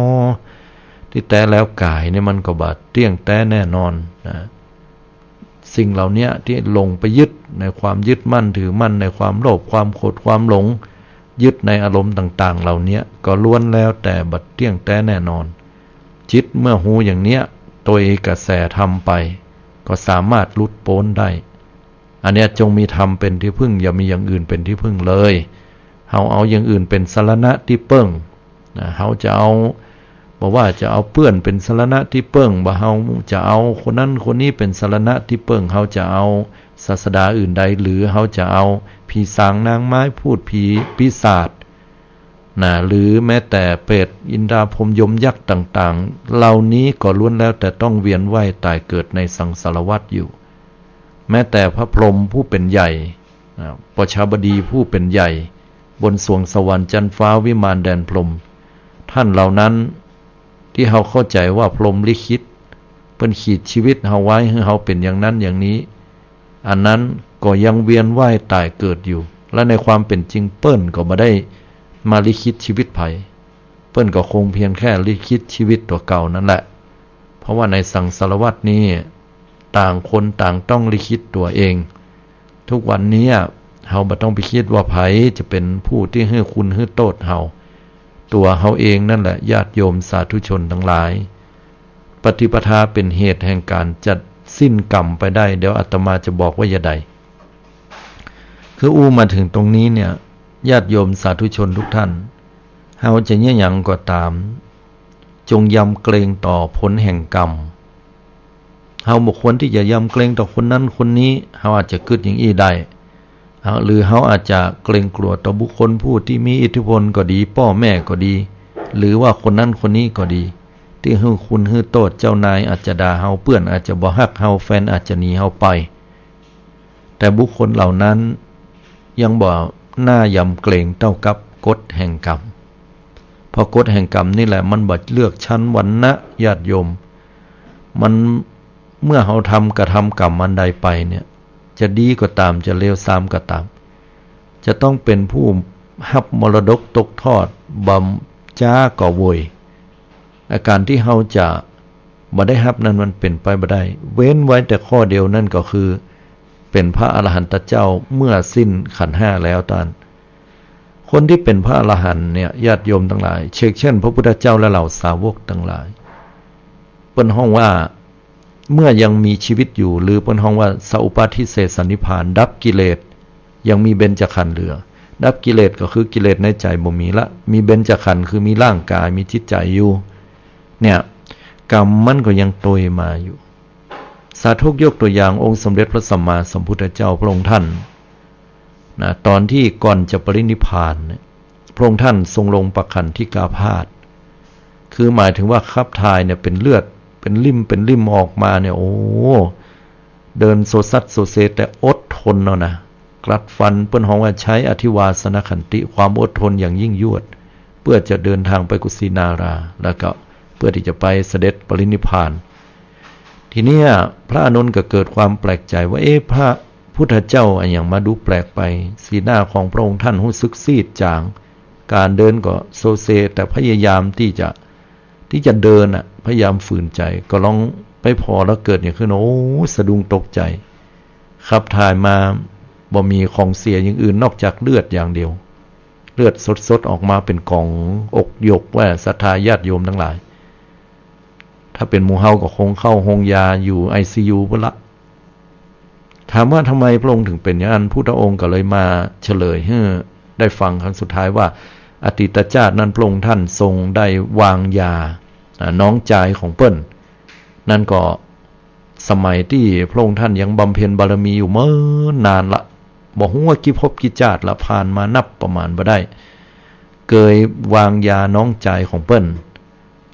ตี้แต๊แล้วก๋ายนี่มันก็บ่เตี้ยงแต๊แน่นอนนะ สิ่งเหล่าเนี้ยตี้หลงไปยึดในความยึดมั่นถือมั่น ในความโลภ ความโกรธ ความหลง ยึดในอารมณ์ต่างๆ เหล่าเนี้ย ก็ล้วนแล้วแต่บ่เตี้ยงแต๊แน่นอน จิตเมื่อฮู้อย่างเนี้ย ตวยกระแสธรรมไป ก็สามารถหลุดป๊นได้ อันเนี้ยจงมีธรรมเป๋นตี้พึ่ง อย่ามีอย่างอื่นเป๋นตี้พึ่งเลย เฮาเอาอย่างอื่นเป๋นสรณะตี้เปิ้ง นะ เฮาจะเอา บ่ว่าจะเอาเปื้อนเป๋นสรณะตี้เปิ้ง บ่าเฮาจะเอาคนนั้นคนนี้เป๋นสรณะตี้เปิ้ง เฮาจะเอาศาสดาอื่นใด หรือเฮาจะเอาผีสางนางไม้ พูดผีปีศาจนะ หรือแม้แต่เปรตอินทราพรหมยมยักษ์ต่างๆ เหล่านี้ก็ล้วนแล้วแต่ต้องเวียนว่ายต๋ายเกิดในสังสารวัฏอยู่ แม้แต่พระพรหมผู้เป๋นใหญ่ อ่า ประชาบดีผู้เป๋นใหญ่ บนสวงสวรรค์จั๊นฟ้าวิมานแดนพรหม ท่านเหล่านั้นตี้เฮาเข้าใจ๋ว่าพรหมลิขิต เปิ้นขีดชีวิตเฮาไว้หื้อเฮาเป๋นอย่างนั้นอย่างนี้ อันนั้นก็ยังเวียนว่ายต๋ายเกิดอยู่ และในความเป๋นจริงเปิ้นก็บ่ได้มาลิขิตชีวิตใผ เปิ้นก็คงเพียงแค่ลิขิตชีวิตตั๋วเก่านั้นแหละ เพราะว่าในสังสารวัฏนี้ ต่างคนต่างต้องลิขิตตั๋วเอง ทุกวันนี้เฮาบ่ต้องไปกึ๊ดว่าใผจะเป๋นผู้ตี้หื้อคุณหื้อโต้ษเฮา ตั๋วเฮาเองนั่นแหละ ญาติโยมสาธุชนตังหลาย ปฏิปทาเป๋นเหตุแห่งก๋านจะสิ้นกรรมไปได้ เดี๋ยวอาตมาจะบอกว่าจะใด คืออู้มาเถิงตรงนี้เนี่ย ญาติโยมสาธุชนทุกท่าน เฮาจะเยียะหยังก็ต๋าม จงยำเกรงต่อผลแห่งกรรม เฮาบ่ควรตี้จะยำเกรงต่อคนนั้นคนนี้ เฮาอาจจะกึ๊ดอย่างอี้ได้ เฮา หรือเฮาอาจจะเกรงกลัวต่อบุคคลผู้ตี้มีอิทธิพลก็ดี ป้อแม่ก็ดี หรือว่าคนนั้นคนนี้ก็ดี ตี้หื้อคุณหื้อโต้ษ เจ้านายอาจจะด่าเฮา เปื้อนอาจจะบ่ฮักเฮา แฟนอาจจะหนีเฮาไป แต่บุคคลเหล่านั้นยังบ่น่ายำเกรงเต้ากับกฎแห่งกรรม เพราะกฎแห่งกรรมนี่แหละมันบ่เลือกชั้นวรรณะ ญาติโยม มัน เมื่อเฮาทำ กระทำกรรมอันใดไปเนี่ย จะดีก็ต๋าม จะเลวทรามก็ต๋าม จะต้องเป๋นผู้ฮับมรดกตกทอด บ่จ๊าก็โวย อาก๋านตี้เฮาจะบ่ได้ฮับนั้นมันเป๋นไปบ่ได้ เว้นไว้แต่ข้อเดียว นั่นก็คือเป๋นพระอรหันตเจ้าเมื่อสิ้นขันธ์ห้าแล้วต้าน คนตี้เป๋นพระอรหันต์เนี่ย ญาติโยมตังหลาย เชกเช่นพระพุทธเจ้าและเหล่าสาวกตังหลาย เปิ้นฮ้องว่า เมื่อยังมีชีวิตอยู่ หรือเปิ้นฮ้องว่าสัพปะอุปาทิเสสนิพพาน ดับกิเลส ยังมีเบญจขันธ์เหลือ ดับกิเลสก็คือกิเลสในใจ๋บ่มีละ มีเบญจขันธ์คือมีร่างก๋าย มีจิตใจ๋อยู่ เนี่ย กรรมมันก็ยังตวยมาอยู่ สาธุ ยกตั๋วอย่างองค์สมเด็จพระสัมมาสัมพุทธเจ้าพระองค์ท่าน นะ ต๋อนตี้ก่อนจะปรินิพพานเนี่ย พระองค์ท่านทรงลงปขัณฑิกาพาส คือหมายถึงว่าขับถ่ายเนี่ยเป๋นเลือด เป๋นริ่ม เป๋นริ่มออกมาเนี่ย โอ้ เดินโซซัดโซเซ แต่อดทนเอานะ กลัดฟัน เปิ้นฮ้องว่าใช้อธิวาสนขันติ ความอดทนอย่างยิ่งยวด เพื่อจะเดินทางไปกุสินารา แล้วก็เพื่อที่จะไปเสด็จปรินิพพาน ทีเนี้ยพระอานนท์ก็เกิดความแปลกใจ๋ว่า เอ๊ะ พระพุทธเจ้าอะหยังมาดูแปลกไป สีหน้าของพระองค์ท่านฮู้สึกซีดจ๋าง ก๋านเดินก็โซเซ แต่พยายามตี้จะ ตี้จะเดินอะ พยายามฝืนใจ๋ ก็ลองไปผ่อแล้วเกิดหยังขึ้น โอ้ สะดุ้งตกใจ๋ ขับถ่ายมาบ่มีของเสียอย่างอื่นนอกจากเลือดอย่างเดียว เลือดสดๆ ออกมาเป๋นก๋อง อกหยก ว่าศรัทธาญาติโยมตังหลาย ถ้าเป๋นหมู่เฮาก็คงเข้าโฮงยาอยู่ไอซียูปู้นละ ถามว่าทำไมพระองค์ถึงเป๋นอย่างนั้น พุทธองค์ก็เลยมาเฉลยหื้อได้ฟังครั้งสุดท้ายว่า อดีตจาตินั้นพระองค์ท่านทรงได้วางยา อ่า น้องจายของเปิ้น นั่นก็สมัยตี้พระองค์ท่านยังบำเพ็ญบารมีอยู่เมินนานละ บ่ฮู้ว่ากี่ภพกี่จาติละ ผ่านมานับประมาณบ่ได้ เกยวางยาน้องจายของเปิ้น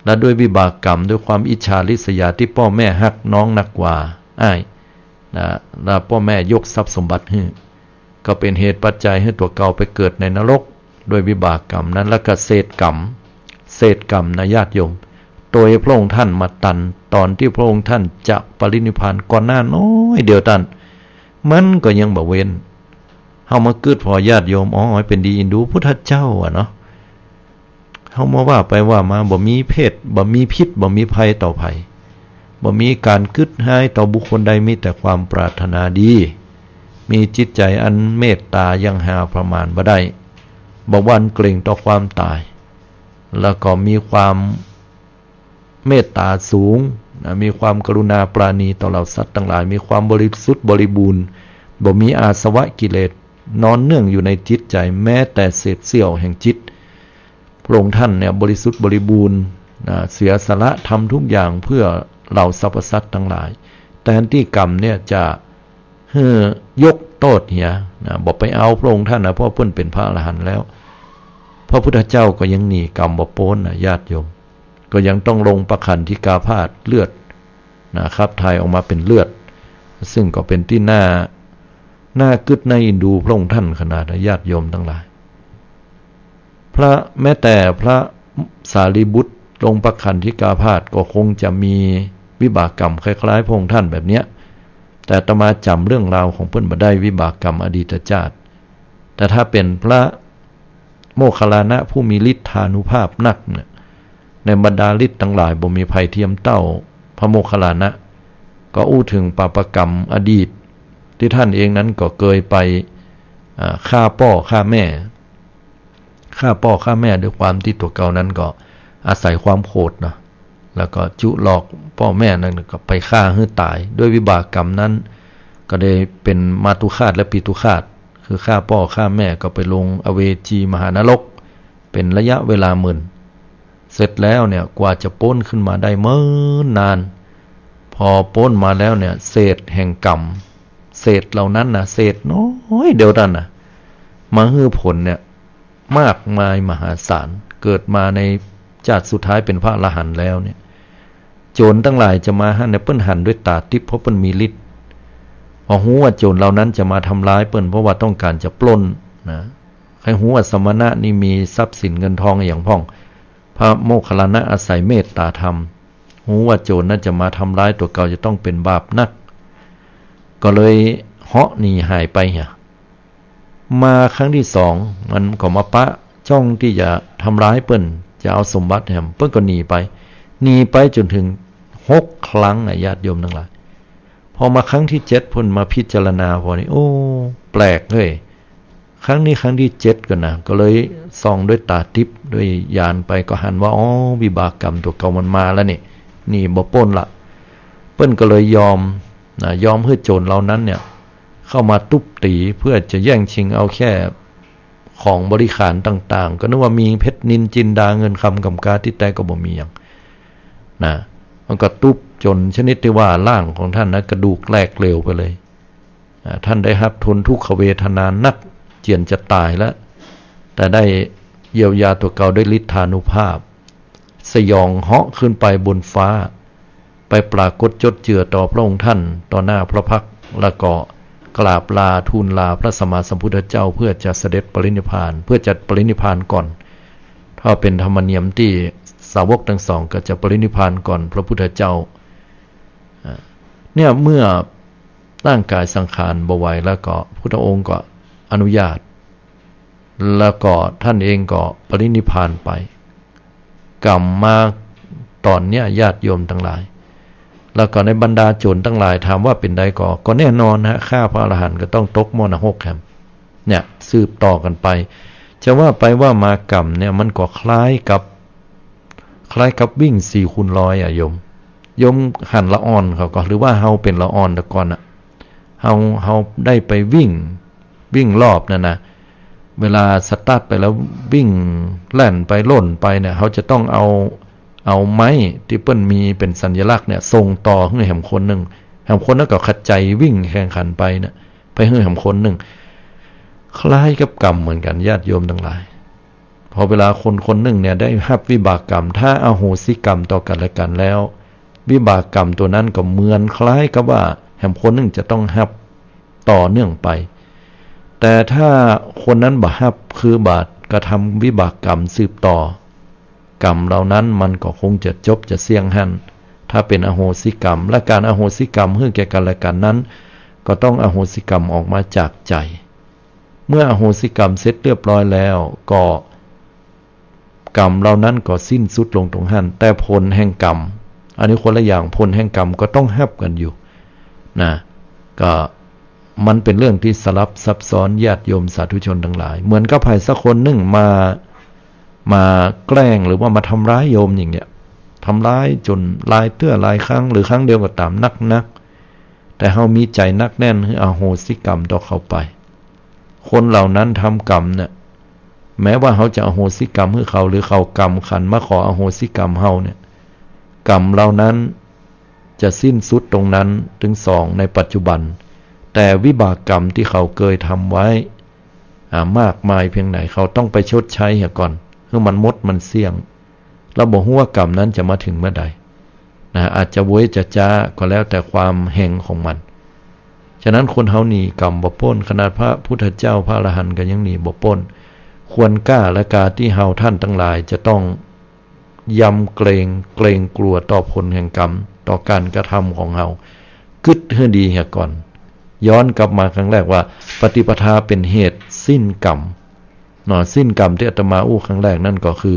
และด้วยวิบากกรรม ด้วยความอิจฉาริษยาตี้ป้อแม่ฮักน้องนักกว่าอ้ายนะ และป้อแม่ยกทรัพย์สมบัติหื้อ ก็เป๋นเหตุปัจจัยหื้อตั๋วเก่าไปเกิดในนรก ด้วยวิบากกรรมนั้น และก็เศษกรรม เศษกรรมนะญาติโยม โตยพระองค์ท่านมาตัน ต๋อนตี้พระองค์ท่านจะปรินิพพานก่อนหน้าน้อยเดียวตัน มันก็ยังบ่เว้น เฮามาคิดผ่อญาติโยม อ๋อ เป๋นดีอินดูพุทธเจ้าอะเนาะ เฮามาว่าไปว่ามา บ่มีเพศ บ่มีพิษ บ่มีภัยต่อใผ บ่มีก๋านคิดฮ้ายต่อบุคคลใด มีแต่ความปรารถนาดี มีจิตใจ๋อันเมตตาอย่างหาประมาณบ่ได้ บ่หวั่นเกรงต่อความต๋าย แล้วก็มีความเมตตาสูงนะ มีความกรุณาปราณีต่อเหล่าสัตว์ตังหลาย มีความบริสุทธิ์บริบูรณ์ บ่มีอาสวะกิเลสนอนเนื่องอยู่ในจิตใจ๋แม้แต่เศษเสี้ยวแห่งจิต พระองค์ท่านเนี่ยบริสุทธิ์บริบูรณ์นะ เสียสละทำทุกอย่างเพื่อเหล่าสรรพสัตว์ตังหลาย แทนตี้กรรมเนี่ยจะหื้อยกโต้ษเหียนะ บ่ไปเอาพระองค์ท่านนะ เพราะเปิ้นเป๋นพระอรหันต์แล้ว พระพุทธเจ้าก็ยังหนีกรรมบ่ป๊นนะญาติโยม ก็ยังต้องลงปขัณฑิกาพาส เลือดนะ ขับถ่ายออกมาเป๋นเลือด ซึ่งก็เป๋นตี้น่า น่าคิดน่าอินดูพระองค์ท่านขนาดนะญาติโยมตังหลาย พระ แม้แต่พระสารีบุตรลงปขัณฑิกาพาสก็คงจะมีวิบากกรรมคล้ายๆ พระองค์ท่านแบบเนี้ย แต่อาตมาจ๋ำเรื่องราวของเปิ้นบ่ได้ วิบากกรรมอดีตจาติ แต่ถ้าเป๋นพระโมคคัลลานะผู้มีฤทธานุภาพนักเนี่ย ในบรรดาฤทธิ์ตังหลายบ่มีใผเทียมเต้าพระโมคคัลลานะ ก็อู้เถิงปาปกรรมอดีต ตี้ท่านเองนั้นก็เกยไป อ่า ฆ่าป้อฆ่าแม่ ฆ่าป้อฆ่าแม่ ด้วยความตี้ตั๋วเก่านั้นก็อาศัยความโขดเนาะ แล้วก็จุหลอกป้อแม่นั้นก็ไปฆ่าหื้อต๋าย ด้วยวิบากกรรมนั้น ก็ได้เป๋นมาตุฆาตและปิตุฆาต คือฆ่าป้อฆ่าแม่ ก็ไปลงอเวจีมหานรก เป๋นระยะเวลาเมิน เสร็จแล้วเนี่ย กว่าจะป๊นขึ้นมาได้เมินนาน พอป๊นมาแล้วเนี่ย เศษแห่งกรรม เศษเหล่านั้นนะ เศษน้อยเดียวตันนะ มาหื้อผลเนี่ย มากมายมหาศาล เกิดมาในจาติสุดท้ายเป๋นพระอรหันต์แล้วเนี่ย โจ๋รตังหลายจะมาหั้นเนี่ย เปิ้นหันด้วยต๋าติ๊บ เพราะเปิ้นมีฤทธิ์ พอฮู้ว่าโจ๋รเหล่านั้นจะมาทำร้ายเปิ้น เพราะว่าต้องก๋านจะปล้นนะ ใค่ฮู้ว่าสมณะนี่มีทรัพย์สินเงินทองอะหยังพ่อง พระโมคคัลลานะอาศัยเมตตาธรรม ฮู้ว่าโจ๋รนั้นจะมาทำร้ายตั๋วเก่า จะต้องเป๋นบาปนัก ก็เลยเหาะหนีหายไปเหีย มาครั้งตี้สอง มันก็มาปะจ้องตี้จะทำร้ายเปิ้น จะเอาสมบัติแหม เปิ้นก็หนีไป หนีไปจ๋นเถิงหกครั้งนะญาติโยมตังหลาย พอมาครั้งตี้เจ็ด เปิ้นมาพิจารณาผ่อนี่ โอ้ แปลกเฮ้ย ครั้งนี้ครั้งตี้เจ็ดก่อนนะ ก็เลยส่องด้วยต๋าติ๊บด้วยญาณไป ก็หันว่า อ๋อ วิบากกรรมตั๋วเก่ามันมาแล้วนี่ หนีบ่ป๊นละ เปิ้นก็เลยยอมนะ ยอมหื้อโจ๋รเหล่านั้นเนี่ย เข้ามาตุ๊บตี๋เพื่อจะแย่งชิงเอาแค่ของบริขารต่างๆ ก็นึกว่ามีเพชรนิลจินดา เงินคำกำกา ตี้แต๊ก็บ่มีหยังนะ มันก็ตุ๊บจ๋นชนิดตี้ว่าร่างของท่านนะ กระดูกแหลกเหลวไปเลย อ่า ท่านได้ฮับทนทุกขเวทนานัก เจียนจะต๋ายแล้ว แต่ได้เยียวยาตั๋วเก่าด้วยฤทธานุภาพ สยองเหาะขึ้นไปบนฟ้า ไปปรากฏจดเจือต่อพระองค์ท่าน ต่อหน้าพระพักตร์ แล้วก็ กราบลาทูลลาพระสัมมาสัมพุทธเจ้าเพื่อจะเสด็จปรินิพพาน เพื่อจะปรินิพพานก่อน ถ้าเป๋นธรรมเนียมตี้สาวกตังสองก็จะปรินิพพานก่อนพระพุทธเจ้า อ่า เนี่ยเมื่อร่างกายสังขารบ่ไหวแล้วก็พุทธองค์ก็อนุญาต แล้วก็ท่านเองก็ปรินิพพานไป กำมาต๋อนเนี้ยญาติโยมตังหลาย แล้วก็ในบรรดาโจรตังหลายถามว่าเป๋นใดก่อ ก็แน่นอนฮะ ฆ่าพระอรหันต์ก็ต้องตกหม้อนรกแหม เนี่ยสืบต่อกั๋นไป จะว่าไปว่ามากรรมเนี่ยมันก็คล้ายกับ คล้ายกับวิ่งสี่คูณร้อยอะโยม โยมหันละอ่อนเขาก่อ หรือว่าเฮาเป๋นละอ่อนแต่ก่อนอะ เฮา เฮาได้ไปวิ่ง วิ่งรอบนั่นนะ เวลาสตาร์ทไปแล้ววิ่งแล่นไปล่นไปเนี่ย เฮาจะต้องเอา เอาไม้ตี้เปิ้นมีเป๋นสัญลักษณ์เนี่ย ส่งต่อหื้อแหมคนนึ่ง แหมคนนั้นก็ขะใจ๋วิ่งแข่งขันไปเนี่ย ไปหื้อแหมคนนึ่ง คล้ายกับกรรมเหมือนกั๋นญาติโยมตังหลาย พอเวลาคนคนนึ่งเนี่ยได้ฮับวิบากกรรม ถ้าอโหสิกรรมต่อกั๋นและกั๋นแล้ว วิบากกรรมตั๋วนั้นก็เหมือนคล้ายกับว่าแหมคนนึ่งจะต้องฮับต่อเนื่องไป แต่ถ้าคนนั้นบ่ฮับ คือบ่กระทำวิบากกรรมสืบต่อ กรรมเหล่านั้นมันก็คงจะจบจะเสี้ยงหั้น ถ้าเป๋นอโหสิกรรม และก๋านอโหสิกรรมหื้อแก่กั๋นและกั๋นนั้น ก็ต้องอโหสิกรรมออกมาจากใจ๋ เมื่ออโหสิกรรมเสร็จเรียบร้อยแล้ว ก็กรรมเหล่านั้นก็สิ้นสุดลงตรงหั้น แต่ผลแห่งกรรม อันนี้คนละอย่าง ผลแห่งกรรมก็ต้องฮับกั๋นอยู่ นะ ก็มันเป๋นเรื่องตี้สลับซับซ้อนญาติโยมสาธุชนตังหลาย เหมือนกับใผสักคนนึ่งมา มาแกล้งหรือว่ามาทำร้ายโยมอย่างเนี้ย ทำร้ายจ๋นหลายเตื้อหลายครั้ง หรือครั้งเดียวก็ต๋ามนักๆ แต่เฮามีใจ๋หนักแน่นหื้ออโหสิกรรมต่อเขาไป คนเหล่านั้นทำกรรมเนี่ย แม้ว่าเฮาจะอโหสิกรรมหื้อเขา หรือเขากรรมขันมาขออโหสิกรรมเฮาเนี่ย กรรมเหล่านั้นจะสิ้นสุดตรงนั้นตึงสองในปัจจุบัน แต่วิบากกรรมตี้เขาเกยทำไว้ อ่า มากมายเพียงไหน เขาต้องไปชดใช้เหียก่อน หื้อมันหมดมันเสี้ยง แล้วบ่ฮู้ว่ากรรมนั้นจะมาถึงเมื่อใด นะ อาจจะโวยจะจ๊าก็แล้วแต่ความแฮงของมัน ฉะนั้นคนเฮาหนีกรรมบ่ป๊น ขนาดพระพุทธเจ้าพระอรหันต์ก็ยังหนีบ่ป๊น ควรกล้าและกาตี้เฮาท่านตังหลายจะต้องยำเกรง เกรงกลัวต่อผลแห่งกรรม ต่อก๋านกระทำของเฮา กึ๊ดหื้อดีเหียก่อน ย้อนกลับมาครั้งแรกว่า ปฏิปทาเป๋นเหตุสิ้นกรรม เนาะ สิ้นกรรมตี้อาตมาอู้ครั้งแรกนั่นก็คือ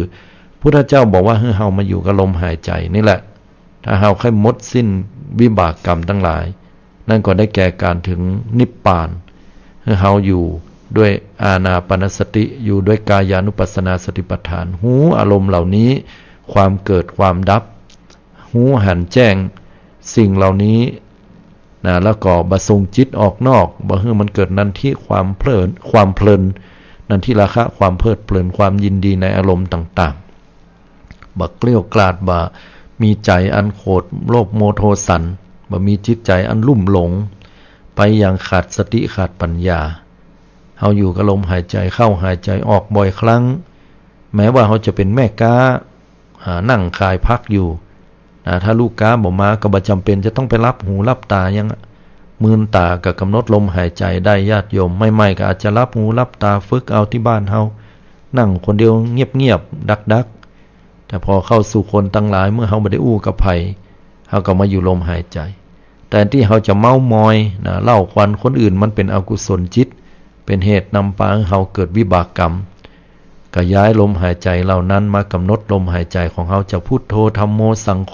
พุทธเจ้าบอกว่าหื้อเฮามาอยู่กับลมหายใจ๋นี่แหละ ถ้าเฮาใค่หมดสิ้นวิบากกรรมตังหลาย นั่นก็ได้แก่ก๋านถึงนิพพาน หื้อเฮาอยู่ด้วยอานาปานสติ อยู่ด้วยกายานุปัสสนาสติปัฏฐาน ฮู้อารมณ์เหล่านี้ ความเกิดความดับ ฮู้หันแจ้งสิ่งเหล่านี้ นะ แล้วก็บ่ส่งจิตออกนอก บ่หื้อมันเกิดนันทิความเพลิน ความเพลิน นันทิราคะ ความเพลิดเพลิน ความยินดีในอารมณ์ต่างๆ บ่เกลี้ยวกลาด บ่มีใจ๋อันโขดโลภโมโทสัน บ่มีจิตใจ๋อันลุ่มหลง ไปอย่างขาดสติขาดปัญญา เฮาอยู่กับลมหายใจ๋เข้าหายใจ๋ออกบ่อยครั้ง แม้ว่าเฮาจะเป๋นแม่ก๊า อ่า นั่งขายผักอยู่ นะ ถ้าลูกก๊าบ่มาก็บ่จ๋ำเป๋นจะต้องไปหลับหูหลับต๋าหยังอะ มืนต๋าก็ก๋ำหนดลมหายใจ๋ได้ ญาติโยม ใหม่ๆ ก็อาจจะหลับหูหลับต๋า ฝึกเอาตี้บ้านเฮา นั่งคนเดียวเงียบๆ ดักๆ แต่พอเข้าสู่คนตังหลาย เมื่อเฮาบ่ได้อู้กับใผ เฮาก็มาอยู่ลมหายใจ๋ แตนตี้เฮาจะเม้ามอย นะ เล่าขวัญคนอื่น มันเป๋นอกุศลจิต เป๋นเหตุนำปาหื้อเฮาเกิดวิบากกรรม ก็ย้ายลมหายใจ๋เหล่านั้นมาก๋ำหนดลมหายใจ๋ของเฮา จะพุทโธ ธัมโม สังโฆ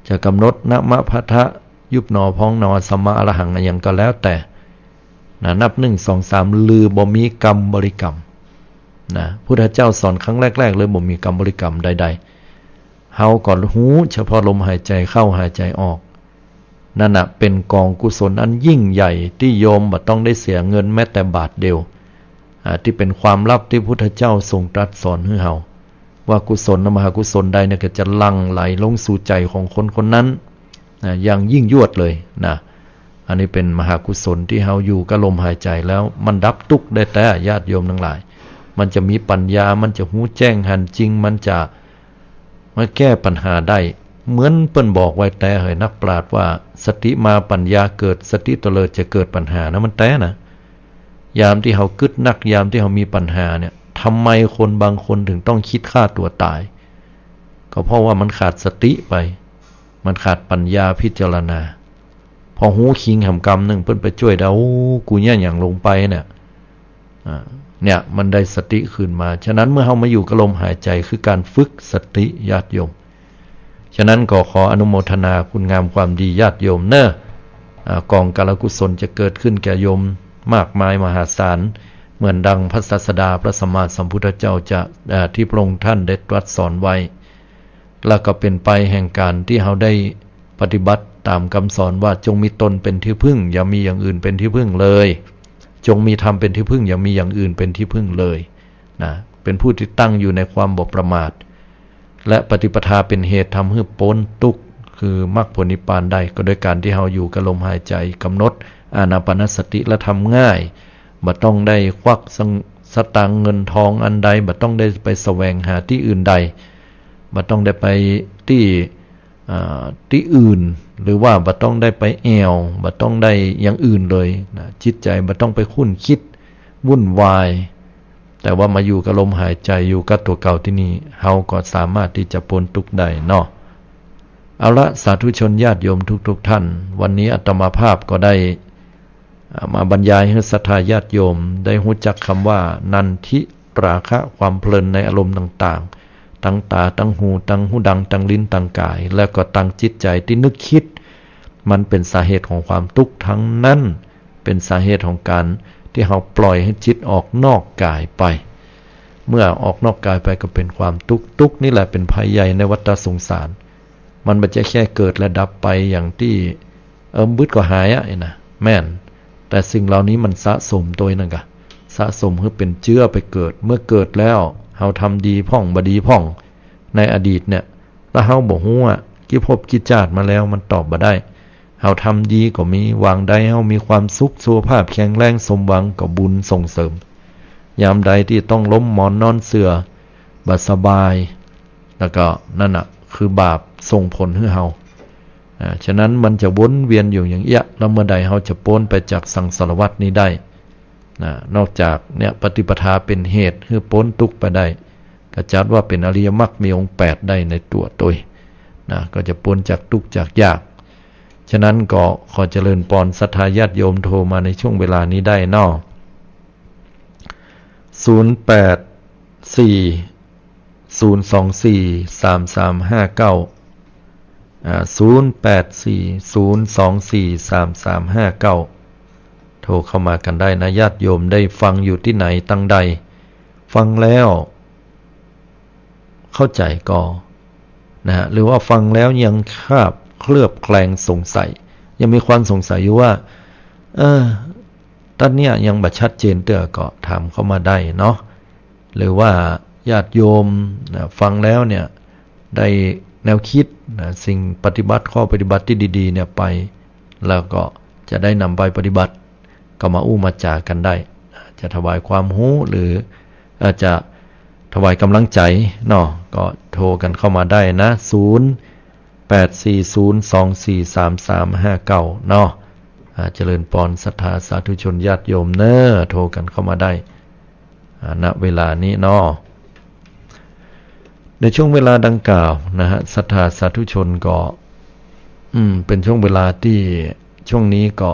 จะก๋ำหนดนะมะพะทะ ยุบหนอพองหนอ สัมมาอรหัง อะหยังก็แล้วแต่ นะ นับหนึ่ง สอง สาม หรือบ่มีกำบริกรรม นะ พุทธเจ้าสอนครั้งแรกๆ เลยบ่มีกำบริกรรมใดๆ เฮาก็ฮู้เฉพาะลมหายใจ๋เข้าหายใจ๋ออก นั่นน่ะเป๋นก๋องกุศลอันยิ่งใหญ่ตี้โยมบ่ต้องได้เสียเงินแม้แต่บาทเดียว อ่า ตี้เป๋นความลับตี้พุทธเจ้าทรงตรัสสอนหื้อเฮา ว่ากุศลมหากุศลใดเนี่ยก็จะหลั่งไหลลงสู่ใจ๋ของคนคนนั้น นะ อย่างยิ่งยวดเลยนะ อันนี้เป๋นมหากุศลตี้เฮาอยู่กับลมหายใจ๋แล้วมันดับตุ๊กข์ได้แต๊ ญาติโยมตังหลาย มันจะมีปัญญา มันจะฮู้แจ้งหันจริง มันจะมาแก้ปัญหาได้ เหมือนเปิ้นบอกไว้แต๊เหย นักปราชญ์ว่า สติมาปัญญาเกิด สติเตลิดจะเกิดปัญหานะ มันแต๊นะ ยามตี้เฮากึ๊ดนัก ยามตี้เฮามีปัญหาเนี่ย ทำไมคนบางคนถึงต้องคิดฆ่าตัวตาย ก็เพราะว่ามันขาดสติไป มันขาดปัญญาพิจารณา พอฮู้คิงแหมกำนึ่ง เปิ้นไปจ้วยได้ โอ้ กูเยียะหยังลงไปเนี่ย อ่า เนี่ย มันได้สติคืนมา ฉะนั้นเมื่อเฮามาอยู่กับลมหายใจ คือการฝึกสติ ญาติโยม ฉะนั้นก็ขออนุโมทนาคุณงามความดีญาติโยมเน่อ อ่า กองกาลกุศลจะเกิดขึ้นแก่โยมมากมายมหาศาล เหมือนดังพระศาสดาพระสัมมาสัมพุทธเจ้าจะ อ่า ที่พระองค์ท่านได้ตรัสสอนไว้ แล้วก็เป็นไปแห่งการที่เฮาได้ปฏิบัติตามกำสอนว่า จงมีตนเป็นที่พึ่ง อย่ามีอย่างอื่นเป็นที่พึ่งเลย จงมีธรรมเป็นที่พึ่ง อย่ามีอย่างอื่นเป็นที่พึ่งเลยนะ เป็นผู้ที่ตั้งอยู่ในความบ่ประมาท และปฏิปทาเป็นเหตุทำหื้อป๊นตุ๊กข์ คือมรรคผลนิพพานได้ ก็โดยการที่เฮาอยู่กับลมหายใจ กำหนดอานาปานสติ และทำง่าย บ่ต้องได้ควักสัง สตางค์เงินทองอันใด บ่ต้องได้ไปแสวงหาตี้อื่นใด บ่ต้องได้ไปตี้ อ่า ตี้อื่น หรือว่าบ่ต้องได้ไปแอ่ว บ่ต้องได้อย่างอื่นเลยนะ จิตใจบ่ต้องไปคุ้นคิดวุ่นวาย แต่ว่ามาอยู่กับลมหายใจ อยู่กับตั๋วเก่าตี้นี่ เฮาก็สามารถที่จะป๊นตุ๊กข์ได้เนาะ เอาละ สาธุชนญาติโยมทุกๆ ท่าน วันนี้อาตมาภาพก็ได้ อ่า มาบรรยายหื้อศรัทธาญาติโยมได้ฮู้จักกำว่า นันทิราคะ ความเพลินในอารมณ์ต่างๆ ตังต๋า ตังหู ตังฮูดัง ตังลิ้น ตังก๋าย แล้วก็ตังจิตใจตี้นึกคิด มันเป็นสาเหตุของความตุ๊กข์ตังนั้น เป็นสาเหตุของการตี้เฮาปล่อยหื้อจิตออกนอกก๋ายไป เมื่อออกนอกก๋ายไปก็เป็นความตุ๊กข์ ตุ๊กข์นี่แหละเป็นภัยใหญ่ในวัฏสงสาร มันบ่ใจ้แค่เกิดและดับไปอย่างตี้ เออ บึดก็หายอะ ไอ้นะ แม่น แต่สิ่งเหล่านี้มันสะสมตวยนั่นกะ สะสมหื้อเป็นเจื๊อไปเกิด เมื่อเกิดแล้ว เฮาทำดีพ่อง บ่ดีพ่อง ในอดีตเนี่ย แล้วเฮาบ่ฮู้อะ กี่ภพกี่จาติมาแล้ว มันตอบบ่ได้ เฮาทำดีก็มี วางใดเฮามีความสุข สุขภาพแข็งแรง สมหวัง ก็บุญส่งเสริม ยามใดตี้ต้องล้มหมอนนอนเสื่อ บ่สบาย แล้วก็นั่นน่ะ คือบาปส่งผลหื้อเฮา อ่า ฉะนั้นมันจะวนเวียนอยู่อย่างเอี้ย แล้วเมื่อใดเฮาจะป๊นไปจากสังสารวัฏนี้ได้ นะ นอกจากเนี่ย ปฏิปทาเป็นเหตุหื้อป๊นตุ๊กข์ไปได้ ก็จัดว่าเป็นอริยมรรคมีองค์แปดได้ในตั๋วตวย นะ ก็จะป๊นจากตุ๊กข์จากยาก ฉะนั้นก็ขอเจริญปอนศรัทธาญาติโยมโทรมาในช่วงเวลานี้ได้เนาะ ศูนย์แปดสี่ ศูนย์สองสี่ สามสามห้าเก้า อ่า ศูนย์แปดสี่ ศูนย์สองสี่ สามสามห้าเก้า โทรเข้ามากันได้นะ ญาติโยมได้ฟังอยู่ตี้ไหนตังใด ฟังแล้วเข้าใจ๋ก่อ นะฮะ หรือว่าฟังแล้วยังคลาบเคลือบแคลงสงสัย ยังมีความสงสัยอยู่ว่า เออ ตอนเนี้ยยังบ่ชัดเจนเตื้อ ก็ถามเข้ามาได้เนาะ หรือว่าญาติโยมนะ ฟังแล้วเนี่ย ได้แนวคิดนะ สิ่งปฏิบัติ ข้อปฏิบัติตี้ดีๆ เนี่ยไป แล้วก็จะได้นำไปปฏิบัติ ก็มาอู้มาจ๋ากันได้ จะถวายความฮู้ หรือ เอ่อ จะถวายกำลังใจ๋เนาะ ก็โทรกันเข้ามาได้นะ ศูนย์แปดสี่ศูนย์สองสี่สามสามห้าเก้า เนาะ อ่า เจริญปอนศรัทธาสาธุชนญาติโยมเน่อ โทรกันเข้ามาได้ อ่า ณ เวลานี้เนาะ ในช่วงเวลาดังกล่าวนะฮะ ศรัทธาสาธุชนก็ อืม เป็นช่วงเวลาตี้ ช่วงนี้ก็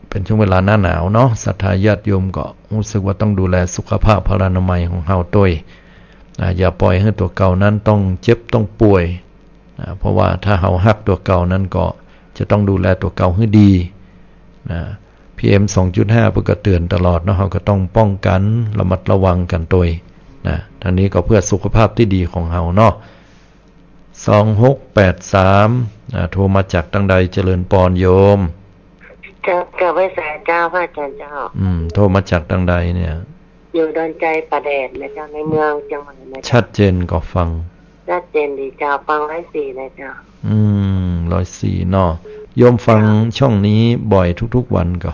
เป็นช่วงเวลาหน้าหนาวเนาะ ศรัทธาญาติโยมก็ฮู้สึกว่าต้องดูแลสุขภาพพลานามัยของเฮาตวย อ่า อย่าปล่อยหื้อตั๋วเก่านั้นต้องเจ็บต้องป่วย นะ เพราะว่าถ้าเฮาฮักตั๋วเก่านั้นก็จะต้องดูแลตั๋วเก่าหื้อดี นะ พีเอ็ม สองจุดห้า เปิ้นก็เตือนตลอดเนาะ เฮาก็ต้องป้องกันระมัดระวังกันตวย นะ ทั้งนี้ก็เพื่อสุขภาพตี้ดีของเฮาเนาะ สองหกแปดสาม อ่า โทรมาจากตังใด เจริญปอนโยม เจ้า กราบไหว้สาเจ้า พระอาจารย์เจ้า อืม โทรมาจากตังใดเนี่ย อยู่ดอนไจป่าแดดนะเจ้า ในเมืองเจียงใหม่นะเจ้า ชัดเจนก่อฟัง ชัดเจนดีเจ้า ฟังร้อยสี่นะเจ้า อืม ร้อยสี่ เนาะ โยมฟัง เจ้า ช่องนี้บ่อยทุกๆ วันก่อ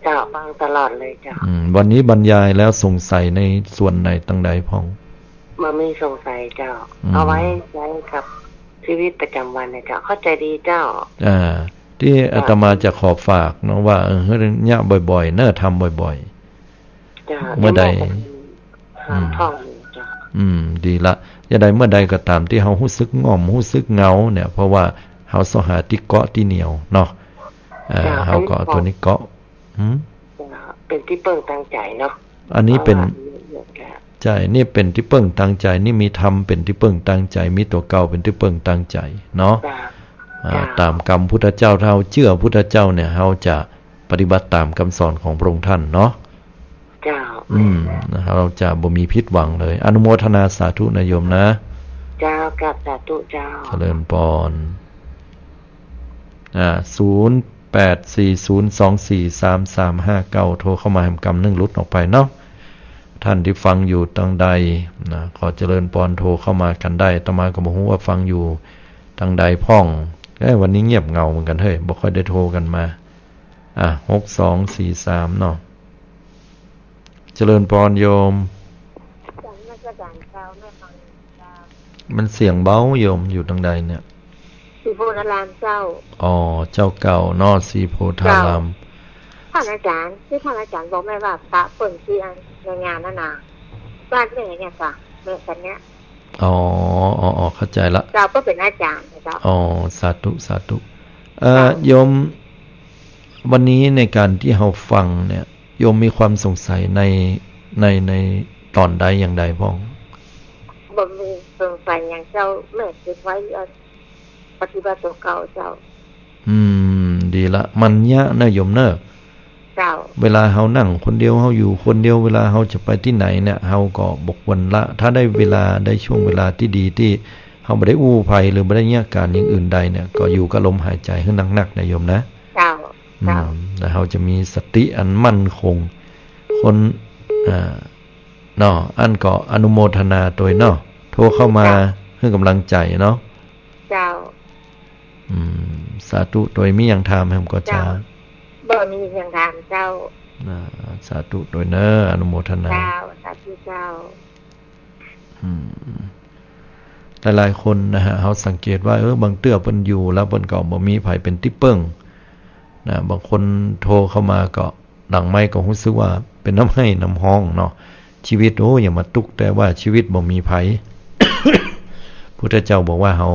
เจ้า ฟังตลอดเลยเจ้า อืม วันนี้บรรยายแล้วสงสัยในส่วนไหนตังใดพ่อง บ่มีสงสัยเจ้า อืม เอาไว้ใช้กับ ชีวิตประจำวันนะเจ้า เข้าใจดีเจ้า อ่า ตี้ เจ้า อาตมาจะขอฝากเนาะว่า เออ เฮ้ย เยียะบ่อยๆ เนอะ ทำบ่อยๆ เจ้า เมื่อใด เดี๋ยวมองไป อืม ห้ามท่องอยู่เจ้า อืม ดีละ เยียะใดเมื่อใดก็ต๋ามตี้เฮาฮู้สึกง่อม ฮู้สึกเหงาเนี่ย เพราะว่าเฮาเซาะหาตี้เกาะตี้เหนี่ยวเนาะ อ่า เจ้า เฮาก็เอาตั๋วนี้เกาะ หืม เจ้า เป๋นตี้เปิ้งตางใจ๋เนาะ อันนี้เป๋น เพราะว่า ใจ้ นี่เป๋นตี้เปิ้งตางใจ๋ นี่มีธรรมเป๋นตี้เปิ้งตางใจ๋ มีตั๋วเก่าเป๋นตี้เปิ้งตางใจ๋เนาะ เจ้า อ่า เจ้า ต๋ามกำพุทธเจ้า ถ้าเฮาเจื้อพุทธเจ้าเนี่ย เฮาจะปฏิบัติต๋ามกำสอนของพระองค์ท่านเนาะ เจ้า อืม เฮาจะบ่มีผิดหวังเลย อนุโมทนาสาธุนะโยมนะ เจ้า กราบสาธุเจ้า เจริญปอน อ่า ศูนย์แปดสี่ศูนย์สองสี่สามสามห้าเก้า โทรเข้ามาแหมกำนึ่งหลุดออกไปเนาะ ท่านตี้ฟังอยู่ตางใดนะ ขอเจริญปอน โทรเข้ามากั๋นได้ อาตมาก็บ่ฮู้ว่าฟังอยู่ตางใดพ่อง เอ๊ะ วันนี้เงียบเหงาเหมือนกั๋นเฮ้ย บ่ค่อยได้โทรกั๋นมา อ่ะ หกสองสี่สามเนาะ เจริญปอนโยม กราบนมัสการเจ้า แม่ฟังอยู่เจ้า มันเสียงเบาโยม อยู่ตางใดเนี่ย ศรีโพธารามเจ้า อ๋อ เจ้าเก่าเนาะ ศรีโพธาราม เจ้า ท่านอาจารย์ ตี้ท่านอาจารย์บอกแม่ว่าปะเปิ้งตี้อันในงานนั่นน่ะ บ้านแม่เนี่ยจ้ะ แม่คนเนี้ย อ๋อ อ๋อ อ๋อ เข้าใจ๋ละ เจ้า ก็เป๋นอาจารย์นะเจ้า อ๋อ สาธุ สาธุ เอ่อ เจ้า โยม วันนี้ในก๋านตี้เฮาฟังเนี่ย โยมมีความสงสัยใน ใน ในต๋อนใดอย่างใดพ่อง บ่มีสงสัยหยังเจ้า แม่เก็บไว้ เอ่อ ปฏิบัติตั๋วเก่าเจ้า อืม ดีละ หมั่นเยียะนะโยมเนอะ เจ้า เวลาเฮานั่งคนเดียว เฮาอยู่คนเดียว เวลาเฮาจะไปตี้ไหนเนี่ย เฮาก็บ่ควรละ ถ้าได้เวลา ได้ช่วงเวลาตี้ดี ตี้เฮาบ่ได้อู้ใผหรือบ่ได้เยียะก๋านอย่างอื่นใดเนี่ย ก็อยู่กับลมหายใจ๋หื้อนักๆ นะโยมนะ เจ้า อืม เจ้า แล้วเฮาจะมีสติอันมั่นคง คน อ่า เนาะ อันก็อนุโมทนาตวยเนาะ โทรเข้ามา เจ้า หื้อกำลังใจ๋เนาะ เจ้า อืม สาธุตวย มีหยังถามแหมก่อ เจ้า เจ้า บ่มีหยังถามเจ้า อ่า สาธุตวยเนอะ อนุโมทนา เจ้า สาธุเจ้า อืม หลายๆ คนนะฮะ เฮาสังเกตว่า เออ บางเตื้อเปิ้นอยู่แล้วเปิ้นก็บ่มีใผเป๋นตี้เปิ้งนะ บางคนโทรเข้ามาก็ หลังไมค์ก็ฮู้สึกว่าเป๋นนำไห้นำฮ้องเนาะ ชีวิต โอ้ อย่ามาตุ๊กข์แต๊ว่าชีวิตบ่มีใผ พุทธเจ้าบอกว่าเฮา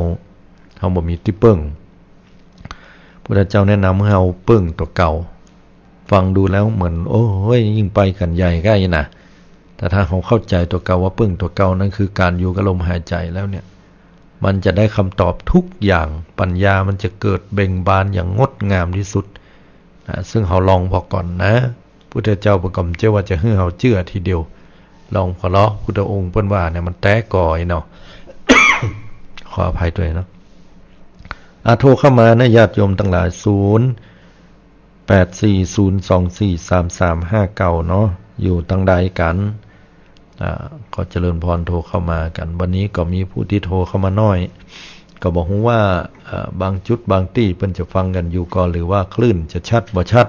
เฮาบ่มีตี้เปิ้ง พุทธเจ้าแนะนำหื้อเฮาเปิ้งตั๋วเก่า ฟังดูแล้วเหมือน โอ้ย ยิ่งไปกั๋นใหญ่ก้าอี้นะ แต่ถ้าเฮาเข้าใจ๋ตั๋วเก่าว่าเปิ้งตั๋วเก่า นั่นคือก๋านอยู่กับลมหายใจ๋แล้วเนี่ย มันจะได้กำตอบทุกอย่าง ปัญญามันจะเกิดเบ่งบานอย่างงดงามตี้สุด นะ ซึ่งเฮาลองผ่อก่อนนะ พุทธเจ้าเปิ้นก็บ่ใจ้ว่าจะหื้อเฮาเจื้อทีเดียว ลองผ่อเลาะ พุทธองค์เปิ้นว่าเนี่ยมันแต๊ก่ออี้เนาะ ขออภัยตวยเนาะ อ่ะ โทรเข้ามานะ ญาติโยมตังหลาย ศูนย์แปดสี่ศูนย์สองสี่สามสามห้าเก้า เนาะ อยู่ตังใดกั๋น อ่า ก็เจริญปอนโทรเข้ามากั๋น วันนี้ก็มีผู้ตี้โทรเข้ามาน้อย ก็บ่ฮู้ว่า อ่า บางจุดบางตี้เปิ้นจะฟังกั๋นอยู่ก่อ หรือว่าคลื่นจะชัดบ่ชัด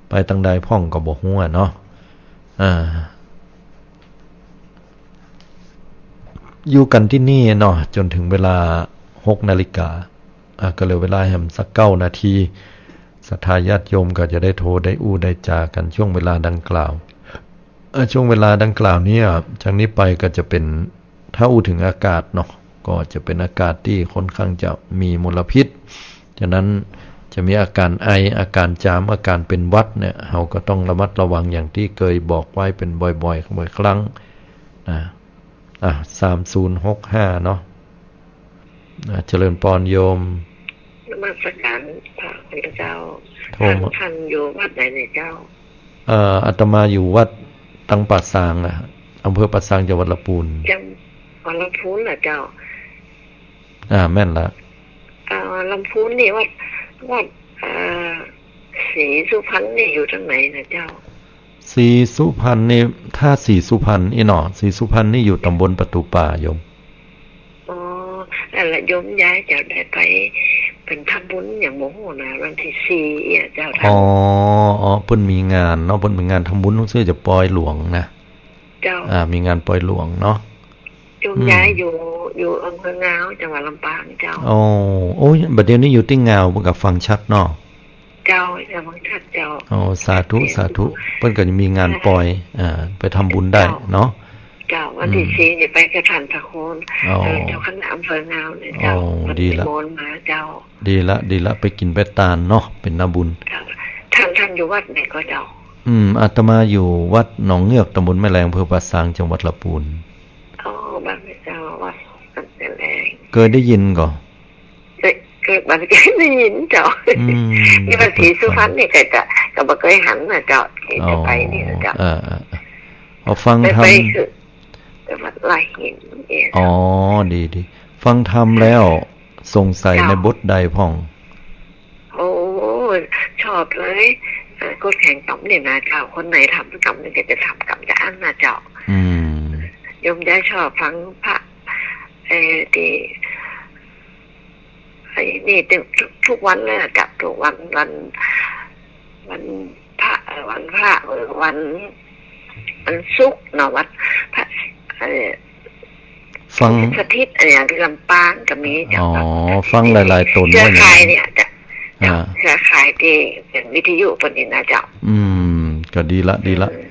ไปตังใดพ่องก็บ่ฮู้อะเนาะ อ่า อยู่กั๋นตี้นี่เนาะ จ๋นเถิงเวลาหกนาฬิกา อ่ะ ก็เหลือเวลาแหมสักเก้านาที ศรัทธาญาติโยมก็จะได้โทรได้อู้ได้จ๋ากั๋นช่วงเวลาดังกล่าว เอ่อ ช่วงเวลาดังกล่าวนี้ จากนี้ไปก็จะเป๋น ถ้าอู้เถิงอากาศเนาะ ก็จะเป๋นอากาศตี้ค่อนข้างจะมีมลพิษ ฉะนั้นจะมีอาการไอ อาการจาม อาการเป๋นหวัดเนี่ย เฮาก็ต้องระมัดระวังอย่างตี้เกยบอกไว้เป๋นบ่อยๆ บ่อยครั้งนะ อ่ะ สามศูนย์หกห้า เนาะ อ่ะ เจริญปอนโยม นมัสการพระคุณเจ้า โทรมา ท่าน ท่านอยู่วัดไหนเนี่ยเจ้า เอ่อ อาตมาอยู่วัดตังป่าซางอะ อำเภอป่าซาง จังหวัดลำพูน จังหวัดลำพูนเหรอเจ้า อ่า แม่นละ เอ่อ ลำพูนนี่วัด วัด เอ่อ ศรีสุพรรณนี่อยู่ตางไหนนะเจ้า ศรีสุพรรณนี่ ถ้าศรีสุพรรณอี้เนาะ ศรีสุพรรณนี่อยู่ตำบลประตูป่าโยม อ๋อ นั่นแหละโยมย้ายจะได้ไปเป๋นทำบุญอย่างบ่ฮู้นะ วันตี้สี่เนี่ยเจ้า อ๋อ อ๋อ เปิ้นมีงานเนาะ เปิ้นมีงานทำบุญ รู้สึกจะปอยหลวงนะ เจ้า อ่า มีงานปอยหลวงเนาะ โยม อืม ย้ายอยู่ อยู่อำเภองาว จังหวัดลำปางเจ้า อ๋อ โอ้ย บัดเดี๋ยวนี้อยู่ตี้งาว บ่กล้าฟังชัดเนาะ เจ้า อย่าฟังชัดเจ้า อ๋อ สาธุ สาธุ เปิ้นก็จะมีงานปอย อ่า ไปทำบุญได้เนาะ เจ้า วันตี้ อืม สี่นี่ไปกับท่านพระครู อ๋อ เอ่อ เจ้าคณะอำเภองาวเนี่ยเจ้า อ๋อ เปิ้น ดีละ นิมนต์มาเจ้า ดีละ ดีละ ไปกิ๋นไปตานเนาะ เป๋นนาบุญ เจ้า ท่าน ท่านอยู่วัดไหนก็เจ้า อืม อาตมาอยู่วัดหนองเงือก ตำบลแม่แลง อำเภอป่าซาง จังหวัดละปูน อ๋อ บ้านแม่เจ้า วัดแม่แลง เกยได้ยินก่อ เกย เกย บ่เกยได้ยินเจ้า อืม นี่วัดศรีสุพรรณนี่ก็จะ ก็บ่เกยหันนะเจ้า ตี้จะไปนี่นะเจ้า อ๋อ เออ เออ เออ เอาฟังธรรม ไป ไปคือ แต่วัดลายหินเนี่ย อ๋อ ดี ดี ฟังธรรมแล้วสงสัย เจ้า ในบทใดพ่อง โอ้ ชอบเลย เอ่อ กฎแห่งกรรมนี่นะเจ้า คนไหนทำกรรมนี่ก็จะทำกรรมจะอั้นนะเจ้า อืม โยมยายชอบฟังพระ เอ่อ ตี้ ไอ้นี่ทุก ทุกวันเลยนะเจ้า ทุกวัน วัน วันพระ เอ่อ วันพระ เอ่อ วัน วันศุกร์เนาะ วันพระ เอ่อ ฟัง สถิต เอ่อ อย่างตี้ลำปางก็มีเจ้า อ๋อ ฟังหลายๆ ต๋น เครือข่ายเนี่ยเจ้า อ่า เครือข่ายตี้เป๋นวิทยุเปิ้นนี่นะเจ้า อืม ก็ดีละ ดีละ อืม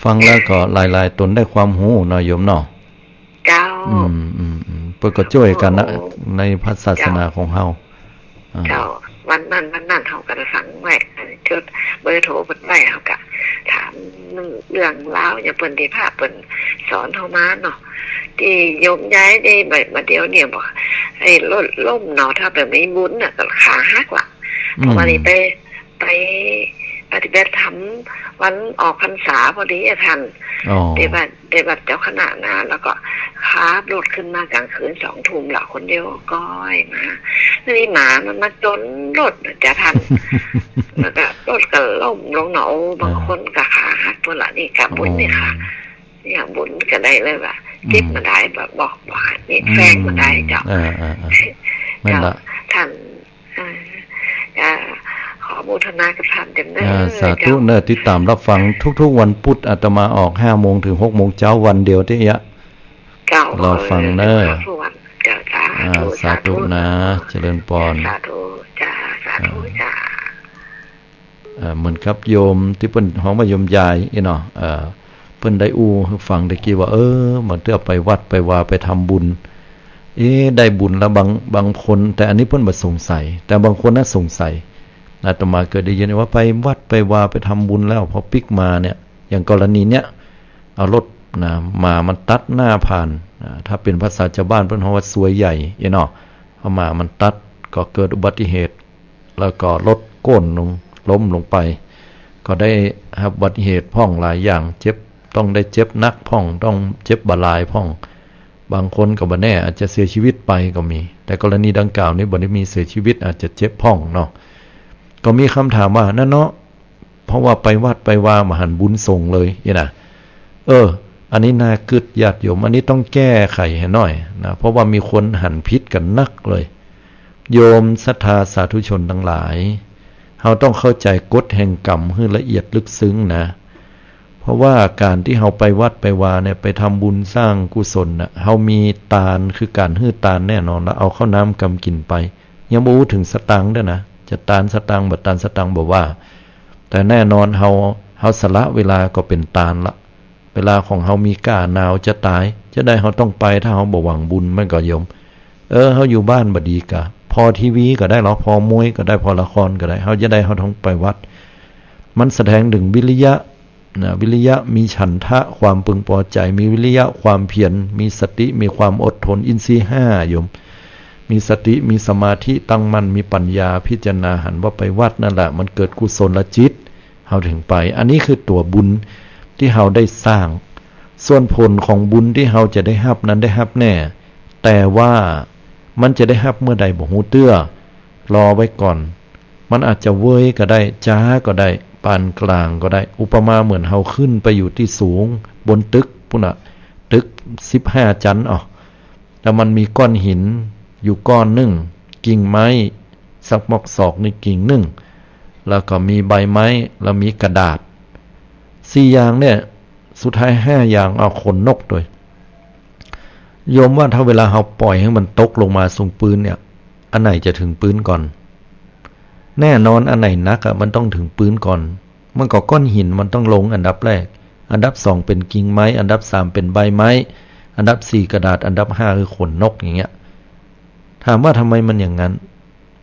ฟังแล้วก็หลายๆ ต๋นได้ความฮู้เนาะโยมเนาะ เจ้า อืม อืม อืม เปิ้นก็จ้วยกั๋นนะ โอ้ ในพระศาสนาของเฮา อ่า เจ้า วันนั้น วันนั้นเฮาก็ได้ฟังไว้ จดเบอร์โทรเปิ้นไว้ เฮาก็ถามเรื่องราวอย่างเปิ้นตี้พระเปิ้นสอนเฮามาเนาะ ตี้โยมยายได้มา มาเดี๋ยวเนี่ยบอก ไอ้รถล้มเนาะ ถ้าบ่มีบุญน่ะก็ขาหักละ อืม เพราะว่านี่ไป ไปปฏิบัติธรรมวันออกพรรษาพอดีอะท่าน อ๋อ ไปวัด ไปวัดเจ้าคณะนะ แล้วก็ขับรถขึ้นมากลางคืนสองทุ่มละ คนเดียวก้อยมา นี่หมามันมาจนรถนะเจ้าท่าน แล้วก็รถก็ล้มลงเนาะ โอ้ บางคนก็ขาหักหมดละ นี่กะบุญนี่ค่ะ อ๋อ เนี่ยบุญก็ได้เลยว่า อืม จิตมาได้แบบบอกว่านี่ อืม แฝงมาได้เจ้า อ่า อ่า อ่า นั่นละ เจ้า ท่าน อ่า อ่า ขออนุโมทนากับท่านเต็มเนอะ อ่า สาธุ เจ้า เนอะ ติดต๋ามรับฟังทุกๆ วันพุธ อาตมาออกห้าโมงถึงหกโมงเจ๊าวันเดียวเตี้ยะ เจ้า รอฟังเนอะ เจ้า สาธุ อ่า สาธุ สาธุ สาธุนะ เจริญปอน สาธุ จ้า สาธุ อ่า จ้า เอ่อ เหมือนกับโยมตี้เปิ้นฮ้องว่าโยมยายอี้เนาะ เอ่อ เปิ้นได้อู้หื้อฟังตะกี้ว่า เออ บางเตื้อไปวัดไปวาไปทำบุญ เอ๊ะ ได้บุญแล้วบาง บางคน แต่อันนี้เปิ้นบ่สงสัย แต่บางคนน่ะสงสัย อาตมาเกยได้ยินว่าไปวัดไปวาไปทำบุญแล้ว พอปิ๊กมาเนี่ย อย่างกรณีเนี้ย เอารถนะ หมามันตัดหน้าผ่าน อ่า ถ้าเป๋นภาษาจาวบ้านเปิ้นฮ้องว่าซวยใหญ่อี้เนาะ เอาหมามันตัด ก็เกิดอุบัติเหตุ แล้วก็รถโก้นลง ล้มลงไป ก็ได้ฮับอุบัติเหตุพ่องหลายอย่าง เจ็บ ต้องได้เจ็บหนักพ่อง ต้องเจ็บบ่าลายพ่อง บางคนก็บ่แน่ อาจจะเสียชีวิตไปก็มี แต่กรณีดังกล่าวนี้บ่ได้มีเสียชีวิต อาจจะเจ็บพ่องเนาะ ก็มีกำถามว่า นั่นเนาะ เพราะว่าไปวัดไปวาบ่หันบุญส่งเลยอี้นะ เออ อันนี้น่ากึ๊ดญาติโยม อันนี้ต้องแก้ไขหื้อหน่อยนะ เพราะว่ามีคนหันผิดกั๋นนักเลย โยมศรัทธาสาธุชนตังหลาย เฮาต้องเข้าใจ๋กฎแห่งกรรมหื้อละเอียดลึกซึ้งนะ เพราะว่าก๋านตี้เฮาไปวัดไปวาเนี่ย ไปทำบุญสร้างกุศลน่ะ เฮามีตาน คือก๋านหื้อตานแน่นอน แล้วเอาข้าวน้ำกำกิ๋นไป ยังบ่อู้เถิงสตางค์เตื้อนะ จะตานสตางค์ บ่ตานสตางค์บ่ว่า แต่แน่นอนเฮา เฮาสละเวลาก็เป๋นตานละ เวลาของเฮามีก้าหนาวจะต๋าย จะใดเฮาต้องไป ถ้าเฮาบ่หวังบุญ มันก็โยม เออ เฮาอยู่บ้านบ่ดีกา ผ่อทีวีก็ได้ลอ ผ่อมวยก็ได้ ผ่อละครก็ได้ เฮาจะใดเฮาต้องไปวัด มันแสดงเถิงวิริยะนะ วิริยะมีฉันทะ ความพึงพอใจ๋ มีวิริยะความเพียร มีสติ มีความอดทน อินทรีย์ห้าโยม มีสติ มีสมาธิตั้งมั่น มีปัญญาพิจารณาหันว่าไปวัดนั่นแหละ มันเกิดกุศลจิต เฮาเถิงไป อันนี้คือตั๋วบุญตี้เฮาได้สร้าง ส่วนผลของบุญตี้เฮาจะได้ฮับนั้นได้ฮับแน่ แต่ว่ามันจะได้ฮับเมื่อใดบ่ฮู้เตื้อ รอไว้ก่อน มันอาจจะเว่ยก็ได้ จ๊าก็ได้ ปานกลางก็ได้ อุปมาเหมือนเฮาขึ้นไปอยู่ตี้สูง บนตึกปู้นน่ะ ตึกสิบห้าจั๊น อ้อ แล้วมันมีก้อนหินอยู่ก้อนนึ่ง กิ่งไม้สักมอกศอกนี่กิ่งนึ่ง แล้วก็มีใบไม้ แล้วมีกระดาษ สี่อย่างเนี่ย สุดท้ายห้าอย่าง เอาขนนกตวย โยมว่าถ้าเวลาเฮาป่อยหื้อมันตกลงมาตรงปื๊นเนี่ย อันไหนจะเถิงปื๊นก่อน แน่นอนอันไหนหนักอะมันต้องเถิงปื๊นก่อน มันก็ก้อนหินมันต้องลงอันดับแรก อันดับสองเป๋นกิ่งไม้ อันดับสามเป๋นใบไม้ อันดับสี่กระดาษ อันดับห้าคือขนนกอย่างเงี้ย ถามว่าทำไมมันอย่างนั้น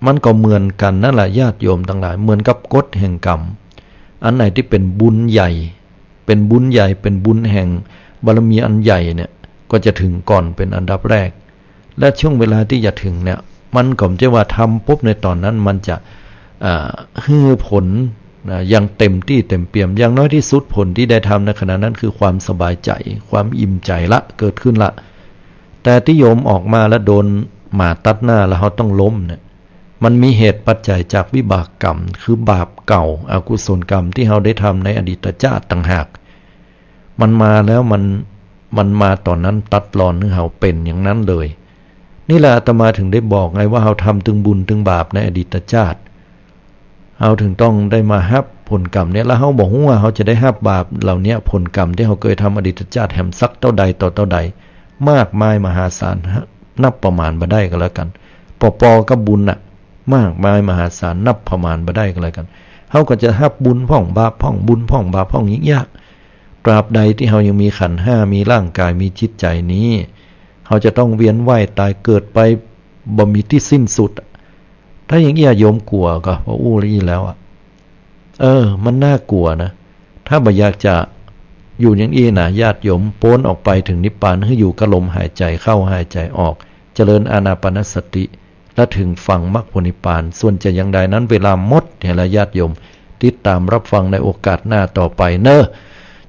มันก็เหมือนกั๋นนั่นแหละญาติโยมตังหลาย เหมือนกับกฎแห่งกรรม อันไหนตี้เป๋นบุญใหญ่ เป๋นบุญใหญ่ เป๋นบุญแห่งบารมีอันใหญ่เนี่ย ก็จะเถิงก่อนเป๋นอันดับแรก และช่วงเวลาตี้จะเถิงเนี่ย มันก็บ่ใจ้ว่าทำปุ๊บในต๋อนนั้นมันจะ อ่า หื้อผล นะ อย่างเต็มตี้เต็มเปี่ยม อย่างน้อยตี้สุดผลตี้ได้ทำในขณะนั้นคือความสบายใจ๋ ความอิ่มใจ๋ละ เกิดขึ้นละ แต่ตี้โยมออกมาแล้วโดนหมาตัดหน้าแล้วเฮาต้องล้มเนี่ย มันมีเหตุปัจจัยจากวิบากกรรม คือบาปเก่า อกุศลกรรมตี้เฮาได้ทำในอดีตชาติต่างหาก มันมาแล้วมัน มันมาต๋อนนั้นตัดรอนหื้อเฮาเป๋นอย่างนั้นเลย นี่แหละอาตมาถึงได้บอกไงว่าเฮาทำตึงบุญตึงบาปในอดีตชาติ เฮาถึงต้องได้มาฮับผลกรรมเนี่ย แล้วเฮาบ่ฮู้ว่าเฮาจะได้ฮับบาปเหล่าเนี้ย ผลกรรมตี้เฮาเกยทำอดีตชาติแหมสักเต้าใดต่อเต้าใด มากมายมหาศาล นับประมาณบ่ได้ก็แล้วกั๋น ปอๆ กับบุญน่ะ มากมายมหาศาล นับประมาณบ่ได้ก็แล้วกั๋น เฮาก็จะฮับบุญพ่องบาปพ่อง บุญพ่องบาปพ่องยิ่งยาก ตราบใดตี้เฮายังมีขันธ์ห้า มีร่างกาย มีจิตใจ๋นี้ เฮาจะต้องเวียนว่ายตายเกิดไปบ่มีตี้สิ้นสุด ถ้าอย่างอี้โยมกั๋วก่อ ปออู้อี้แล้วอะ เออ มันน่ากั๋วนะ ถ้าบ่อยากจะอยู่อย่างอี้นะ ญาติโยมป๊นออกไปเถิงนิพพาน หื้ออยู่กับลมหายใจ๋เข้าหายใจ๋ออก เจริญอานาปานสติ และเถิงฝั่งมรรคผลนิพพาน ส่วนจะอย่างใดนั้นเวลาหมดเหียแล้ว ญาติโยม ติดต๋ามฮับฟังในโอกาสหน้าต่อไปเน่อ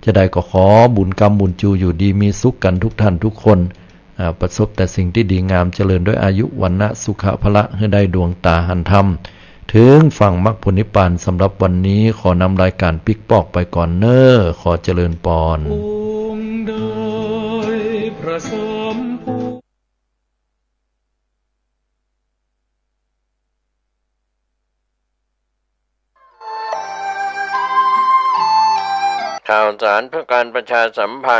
จาใดก็ขอบุญกำบุญจู อยู่ดีมีสุขกั๋นทุกท่านทุกคน อ่า ประสบแต่สิ่งตี้ดีงาม เจริญด้วยอายุ วรรณะ สุขะ พละ หื้อได้ดวงต๋าหันธรรม เถิงฝั่งมรรคผลนิพพาน สำหรับวันนี้ขอนำรายการปิ๊กปอกไปก่อนเน่อ ขอเจริญปอน องค์เดยพระสัมพุทธ ข่าวสารเพื่อการประชาสัมพันธ์